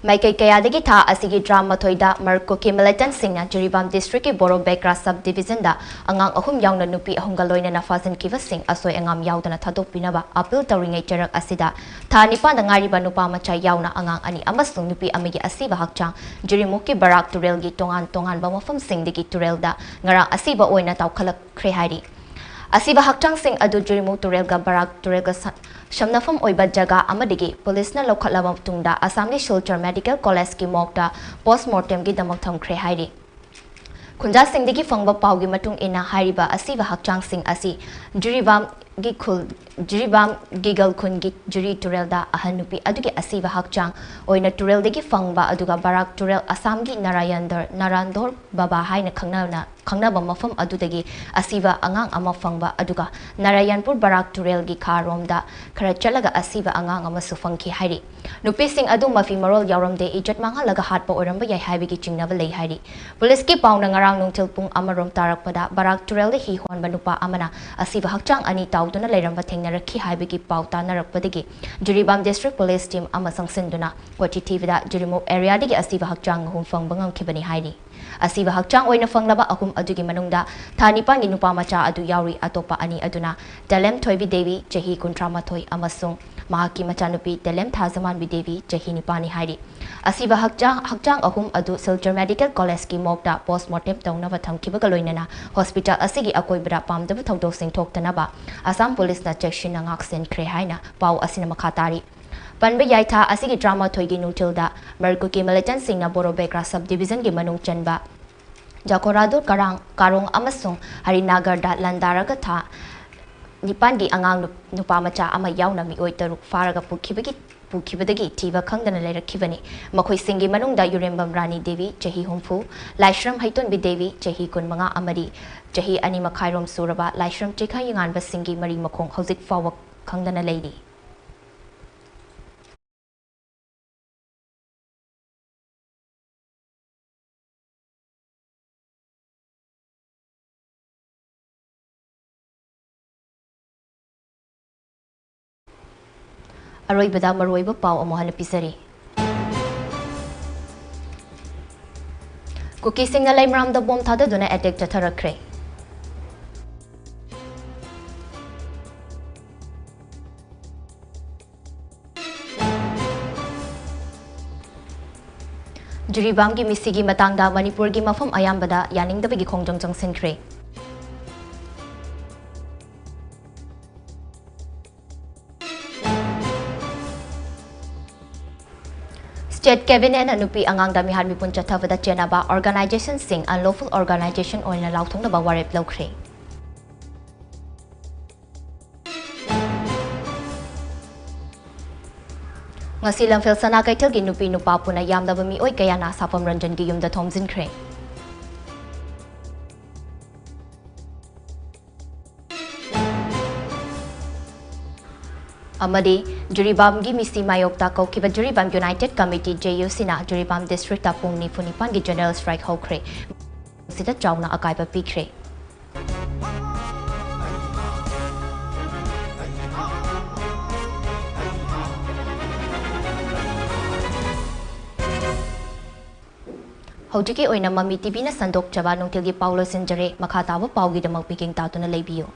ꯃꯥꯏꯀꯩ ꯀꯌꯥꯗꯒꯤ ꯊꯥ ꯑꯁꯤꯒꯤ ꯇꯔꯥꯃꯥꯊꯣꯏꯗ ꯃꯔꯀꯨꯀꯤ militantꯁꯤꯡꯅ ꯖꯤꯔꯤꯕꯥꯝ districtꯀꯤ ꯕꯣꯔꯣ ꯕꯦꯀ꯭ꯔꯥ sub divisionꯗ ꯑꯉꯥꯡ ꯑꯍꯨꯝ ꯌꯥꯎꯅ ꯅꯨꯄꯤ ꯑꯍꯨꯝꯒ ꯂꯣꯏꯅꯅ ꯐꯥꯖꯤꯟꯈꯤꯕꯁꯤꯡ ꯑꯁꯣꯏ ꯑꯉꯥꯝ ꯌꯥꯎꯗꯅ ꯊꯥꯗꯣꯛꯄꯤꯅꯕ appeal ꯇꯧꯔꯤꯉꯩ ꯆꯔꯛ ꯑꯁꯤꯗ ꯊꯥ ꯅꯤꯄꯥꯟꯗ ꯉꯥꯏꯔꯤꯕ ꯅꯨꯄꯥ ꯃꯆꯥ ꯌꯥꯎꯅ ꯑꯉꯥꯡ ꯑꯅꯤ ꯑꯃꯁꯨꯡ ꯅꯨꯄꯤ ꯑꯃꯒꯤ ꯑꯁꯤꯕ ꯍꯛꯆꯥꯡ ꯖꯤꯔꯤꯃꯨꯛꯀꯤ ꯕꯔꯥꯛ ꯇꯨꯔꯦꯜꯒꯤ ꯇꯣꯉꯥꯟ ꯇꯣꯉꯥꯟꯕ ꯃꯐꯝꯁꯤꯡꯗꯒꯤ ꯇꯨꯔꯦꯜꯗ ꯉꯔꯥꯡ ꯑꯁꯤꯕ ꯑꯣꯏꯅ ꯇꯥꯎꯈꯠꯂꯛꯈ꯭ꯔꯦ ꯍꯥꯏꯔꯤ꯫ ꯑꯁꯤꯕ ꯍꯛꯆꯥꯡꯁꯤꯡ ꯑꯗꯨ ꯖꯤꯔꯤꯃꯨꯛ ꯇꯨꯔꯦꯜꯒ ꯕꯔꯥꯛ ꯇꯨꯔꯦꯜꯒ ꯁ-, ꯁꯝꯅꯐꯝ ꯑꯣꯏꯕ ꯖꯒꯥ ꯑꯃꯗꯒꯤ ꯄꯨꯂꯤꯁꯅ ꯂꯧꯈꯠꯂꯕ ꯃꯇꯨꯡꯗ ꯑꯁꯥꯝꯒꯤ ꯁꯤꯜꯆꯔ Medical Collegeꯀꯤ morgueꯇ post mortemꯒꯤꯗꯃꯛ ꯊꯝꯈ꯭ꯔꯦ ꯍꯥꯏꯔꯤ꯫ ꯈꯨꯟꯖꯥꯁꯤꯡꯗꯒꯤ ꯐꯪꯕ ꯄꯥꯎꯒꯤ ꯃꯇꯨꯡ ꯏꯟꯅ ꯍꯥꯏꯔꯤꯕ ꯑꯁꯤꯕ ꯍꯛꯆꯥꯡꯁꯤꯡ ꯑꯁꯤ ꯖꯤꯔꯤꯕꯥꯝꯒꯤ ꯈꯨꯜ, ꯖꯤꯔꯤꯕꯥꯝ ꯒꯤꯒꯜ ꯈꯨꯟꯒꯤ ꯖꯤꯔꯤ ꯇꯨꯔꯦꯜꯗ ꯑꯍꯟ ꯅꯨꯄꯤ ꯑꯗꯨꯒꯤ ꯑꯁꯤꯕ ꯍꯛꯆꯥꯡ ꯑꯣꯏꯅ ꯇꯨꯔꯦꯜꯗꯒꯤ ꯐꯪꯕ ꯑꯗꯨꯒ ꯕꯔꯥꯛ ꯇꯨꯔꯦꯜ ꯑꯁꯥꯝꯒꯤ ꯅꯥꯔꯥꯌꯟꯗꯔ, ꯅꯥꯔꯥꯟꯗꯣꯔ ꯕꯕꯥ ꯍꯥꯏꯅ ꯈꯪꯅꯅ ꯈꯪꯅꯕ ꯃꯐꯝ ꯑꯗꯨꯗꯒꯤ ꯑꯁꯤꯕ ꯑꯉꯥꯡ ꯑꯃ ꯐꯪꯕ, ꯑꯗꯨꯒ ꯅꯥꯔꯥꯌꯟꯄꯨꯔ ꯕꯔꯥꯛ ꯇꯨꯔꯦꯜꯒꯤ ꯈꯥꯔꯣꯝꯗ ꯈꯔ ꯆꯠꯂꯒ ꯑꯁꯤꯕ ꯑꯉꯥꯡ ꯑꯃꯁꯨ ꯐꯪꯈꯤ ꯍꯥꯏꯔꯤ꯫ ꯅꯨꯄꯤꯁꯤꯡ ꯑꯗꯨ ꯃꯐꯤ ꯃꯔꯣꯜ ꯌꯥꯎꯔꯝꯗꯦ, ꯏꯖꯠ ꯃꯥꯡꯍꯜꯂꯒ ꯍꯥꯠꯄ ꯑꯣꯏꯔꯝꯕ ꯌꯥꯏ ꯍꯥꯏꯕꯒꯤ ꯆꯤꯡꯅꯕ ꯂꯩ ꯍꯥꯏꯔꯤ꯫ ꯄꯨꯂꯤꯁꯀꯤ ꯄꯥꯎꯅ ꯉꯔꯥꯡ ꯅꯨꯡꯊꯤꯜ ꯄꯨꯡ ꯑꯃꯔꯣꯝ ꯇꯥꯔꯛꯄꯗ ꯕꯔꯥꯛ ꯇꯨꯔꯦꯜꯗ ꯍꯤ ꯍꯣꯟꯕ ꯅꯨꯄꯥ ꯑꯃꯅ ꯑꯁꯤꯕ ꯍꯛꯆꯥꯡ ꯑꯅꯤ ꯇꯥꯎꯗꯨꯅ ꯂꯩꯔꯝꯕ ꯊꯦꯡꯅꯔꯛꯈꯤ ꯍꯥꯏꯕꯒꯤ ꯄꯥꯎ ꯇꯥꯅꯔꯛꯄꯗꯒꯤ ꯖꯤꯔꯤꯕꯥꯝ district police team ꯑꯃ ꯆꯪꯁꯤꯟꯗꯨꯅ ꯀꯣꯏꯊꯤ ꯊꯤꯕꯗ ꯖꯤꯔꯤꯃꯨꯛ areaꯗꯒꯤ ꯑꯁꯤꯕ ꯍꯛꯆꯥꯡ ꯑꯍꯨꯝ ꯐꯪꯕ ꯉꯝꯈꯤꯕꯅꯤ ꯍꯥꯏꯔꯤ꯫ ꯑꯁꯤꯕ ꯍꯛꯆꯥꯡ ꯑꯣꯏꯅ ꯐꯪꯂꯕ ꯑꯍꯨꯝ ꯑꯗꯨꯒꯤ ꯃꯅꯨꯡꯗ ꯊꯥ ꯅꯤꯄꯥꯟꯒꯤ ꯅꯨꯄꯥ ꯃꯆꯥ ꯑꯗꯨ ꯌꯥꯎꯔꯤ꯫ ꯑꯇꯣꯞꯄ ꯑꯅꯤ ꯑꯗꯨꯅ ꯇꯦꯂꯦꯝ ꯊꯣꯏꯕꯤ ꯗꯦꯕꯤ, ꯆꯍꯤ ꯀꯨꯟꯊ꯭ꯔꯥ ꯃꯥꯊꯣꯏ, ꯑꯃꯁꯨꯡ ꯃꯍꯥꯛꯀꯤ ꯃꯆꯥꯅꯨꯄꯤ ꯇꯦꯂꯦꯝ ꯊꯥꯖꯃꯥꯟꯕꯤ ꯗꯦꯕꯤ, ꯆꯍꯤ ꯅꯤꯄꯥꯟꯅꯤ ꯍꯥꯏꯔꯤ꯫ ꯑꯁꯤꯕ ꯍꯛꯆꯥꯡ, ꯍꯛꯆꯥꯡ ꯑꯍꯨꯝ ꯑꯗꯨ ꯁꯤꯜꯆꯔ Medical Collegeꯀꯤ morgueꯇ post mortem ꯇꯧꯅꯕ ꯊꯝꯈꯤꯕꯒ ꯂꯣꯏꯅꯅ hospital ꯑꯁꯤꯒꯤ ꯑꯀꯣꯏꯕꯗ ꯄꯥꯝꯗꯕ ꯊꯧꯗꯣꯛꯁꯤꯡ ꯊꯣꯛꯇꯅꯕ ꯑꯁꯥꯝ ꯄꯨꯂꯤꯁꯅ ꯆꯦꯛꯁꯤꯟꯅ ꯉꯥꯛꯁꯦꯟꯈ꯭ꯔꯦ ꯍꯥꯏꯅ ꯄꯥꯎ ꯑꯁꯤꯅ ꯃꯈꯥ ꯇꯥꯔꯤ꯫ ꯄꯟꯕ ꯌꯥꯏ, ꯊꯥ ꯑꯁꯤꯒꯤ ꯇꯔꯥꯃꯥꯊꯣꯏꯒꯤ ꯅꯨꯡꯊꯤꯜꯗ ꯃꯔꯀꯨꯀꯤ militantꯁꯤꯡꯅ ꯕꯣꯔꯣꯕꯦꯒ꯭ꯔꯥ sub divisionꯒꯤ ꯃꯅꯨꯡ ꯆꯟꯕ ꯖꯥꯈꯣꯔꯥꯗꯨ ꯀꯔꯥꯡ, ꯀꯥꯔꯣꯡ ꯑꯃꯁꯨꯡ ꯍꯔꯤꯅꯥꯒꯔꯗ ꯂꯥꯟꯗꯥꯔꯒ ꯊꯥ ꯅꯤꯄꯥꯟꯒꯤ ꯑꯉꯥꯡ ꯅꯨ-, ꯅꯨꯄꯥ ꯃꯆꯥ ꯑꯃ ꯌꯥꯎꯅ ꯃꯤꯑꯣꯏ ꯇꯔꯨꯛ ꯐꯥꯔꯒ ꯄꯨꯈꯤꯕꯒꯤ, ꯄꯨꯈꯤꯕꯗꯒꯤ ꯊꯤꯕ ꯈꯪꯗꯅ ꯂꯩꯔꯛꯈꯤꯕꯅꯤ꯫ ꯃꯈꯣꯏꯁꯤꯡꯒꯤ ꯃꯅꯨꯡꯗ ꯌꯨꯔꯦꯝꯕꯝ ꯔꯥꯅꯤ ꯗꯦꯕꯤ, ꯆꯍꯤ ꯍꯨꯝꯐꯨ, ꯂꯥꯏꯁ꯭ꯔꯝ ꯍꯩꯇꯣꯟꯕꯤ ꯗꯦꯕꯤ, ꯆꯍꯤ ꯀꯨꯟꯃꯉꯥ, ꯑꯃꯗꯤ ꯆꯍꯤ ꯑꯅꯤ ꯃꯈꯥꯏꯔꯣꯝ ꯁꯨꯔꯕ ꯂꯥꯏꯁ꯭ꯔꯝ ꯆꯤꯈꯥꯏ ꯉꯥꯟꯕꯁꯤꯡꯒꯤ ꯃꯔꯤ ꯃꯈꯣꯡ ꯍꯧꯖꯤꯛ ꯐꯥꯎꯕ ꯈꯪꯗꯅ ꯂꯩꯔꯤ꯫ ꯑꯔꯣꯏꯕꯗ ꯃꯔꯨꯑꯣꯏꯕ ꯄꯥꯎ ꯑꯃꯨꯛ ꯍꯟꯅ ꯄꯤꯖꯔꯤ꯫ ꯀꯨꯀꯤꯁꯤꯡꯅ ꯂꯩꯃꯔꯥꯝꯗ ꯕꯣꯝ ꯊꯥꯗꯗꯨꯅ ꯑꯦꯇꯦꯛ ꯆꯠꯊꯔꯛꯈ꯭ꯔꯦ꯫ ꯖꯤꯔꯤꯕꯥꯝꯒꯤ ꯃꯤꯁꯤꯒꯤ ꯃꯇꯥꯡꯗ ꯃꯅꯤꯄꯨꯔꯒꯤ ꯃꯐꯝ ꯑꯌꯥꯝꯕꯗ ꯌꯥꯅꯤꯡꯗꯕꯒꯤ ꯈꯣꯡꯖꯪ ꯆꯪꯁꯤꯟꯈ꯭ꯔꯦ꯫ ꯁ꯭ꯇꯦꯠ ꯀꯦꯕꯤꯅꯦꯠꯅ ꯅꯨꯄꯤ ꯑꯉꯥꯡꯗ ꯃꯤꯍꯥꯠ ꯃꯤꯄꯨꯟ ꯆꯠꯊꯕꯗ ꯆꯦꯟꯅꯕ ꯑꯣꯔꯒꯅꯥꯏꯖꯦꯁꯟꯁꯤꯡ unlawful organization ꯑꯣꯏꯅ ꯂꯥꯎꯊꯣꯛꯅꯕ ꯋꯥꯔꯦꯞ ꯂꯧꯈ꯭ꯔꯦ꯫ ꯉꯁꯤ ꯂꯝꯐꯦꯜ ꯁꯅꯥ ꯀꯩꯊꯦꯜꯒꯤ ꯅꯨꯄꯤ ꯅꯨꯄꯥ ꯄꯨꯟꯅ ꯌꯥꯝꯂꯕ ꯃꯤꯑꯣꯏ ꯀꯌꯥꯅ ꯁꯥꯐꯝ ꯔꯟꯖꯟꯒꯤ ꯌꯨꯝꯗ ꯊꯣꯝꯖꯤꯟꯈ꯭ꯔꯦ꯫ ꯑꯃꯗꯤ ꯖꯤꯔꯤꯕꯥꯝꯒꯤ ꯃꯤꯁꯤ ꯃꯥꯌꯣꯛꯇ ꯀꯧꯈꯤꯕ ꯖꯤꯔꯤꯕꯥꯝ ꯌꯨꯅꯥꯏꯇꯦꯗ ꯀꯃꯤꯇꯤ, JUCꯅ ꯖꯤꯔꯤꯕꯥꯝ ꯗꯤꯁꯇ꯭ꯔꯤꯛꯇ ꯄꯨꯡ ꯅꯤꯐꯨ ꯅꯤꯄꯥꯟꯒꯤ ꯖꯦꯅꯔꯦꯜ ꯁ꯭ꯇ꯭ꯔꯥꯏꯛ ꯍꯧꯈ꯭ꯔꯦ꯫ ꯁꯤꯗ ꯆꯥꯎꯅ ꯑꯀꯥꯏꯕ ꯄꯤꯈ꯭ꯔꯦ꯫ ꯍꯧꯖꯤꯛꯀꯤ ꯑꯣꯏꯅ ꯃꯃꯤ TVꯅ ꯁꯟꯗꯣꯛꯆꯕ ꯅꯨꯡꯊꯤꯜꯒꯤ ꯄꯥꯎ ꯂꯣꯏꯁꯤꯟꯖꯔꯦ꯫ ꯃꯈꯥ ꯇꯥꯕ ꯄꯥꯎꯒꯤꯗꯃꯛ ꯄꯤꯀꯤꯡ ꯇꯥꯗꯨꯅ ꯂꯩꯕꯤꯌꯨ꯫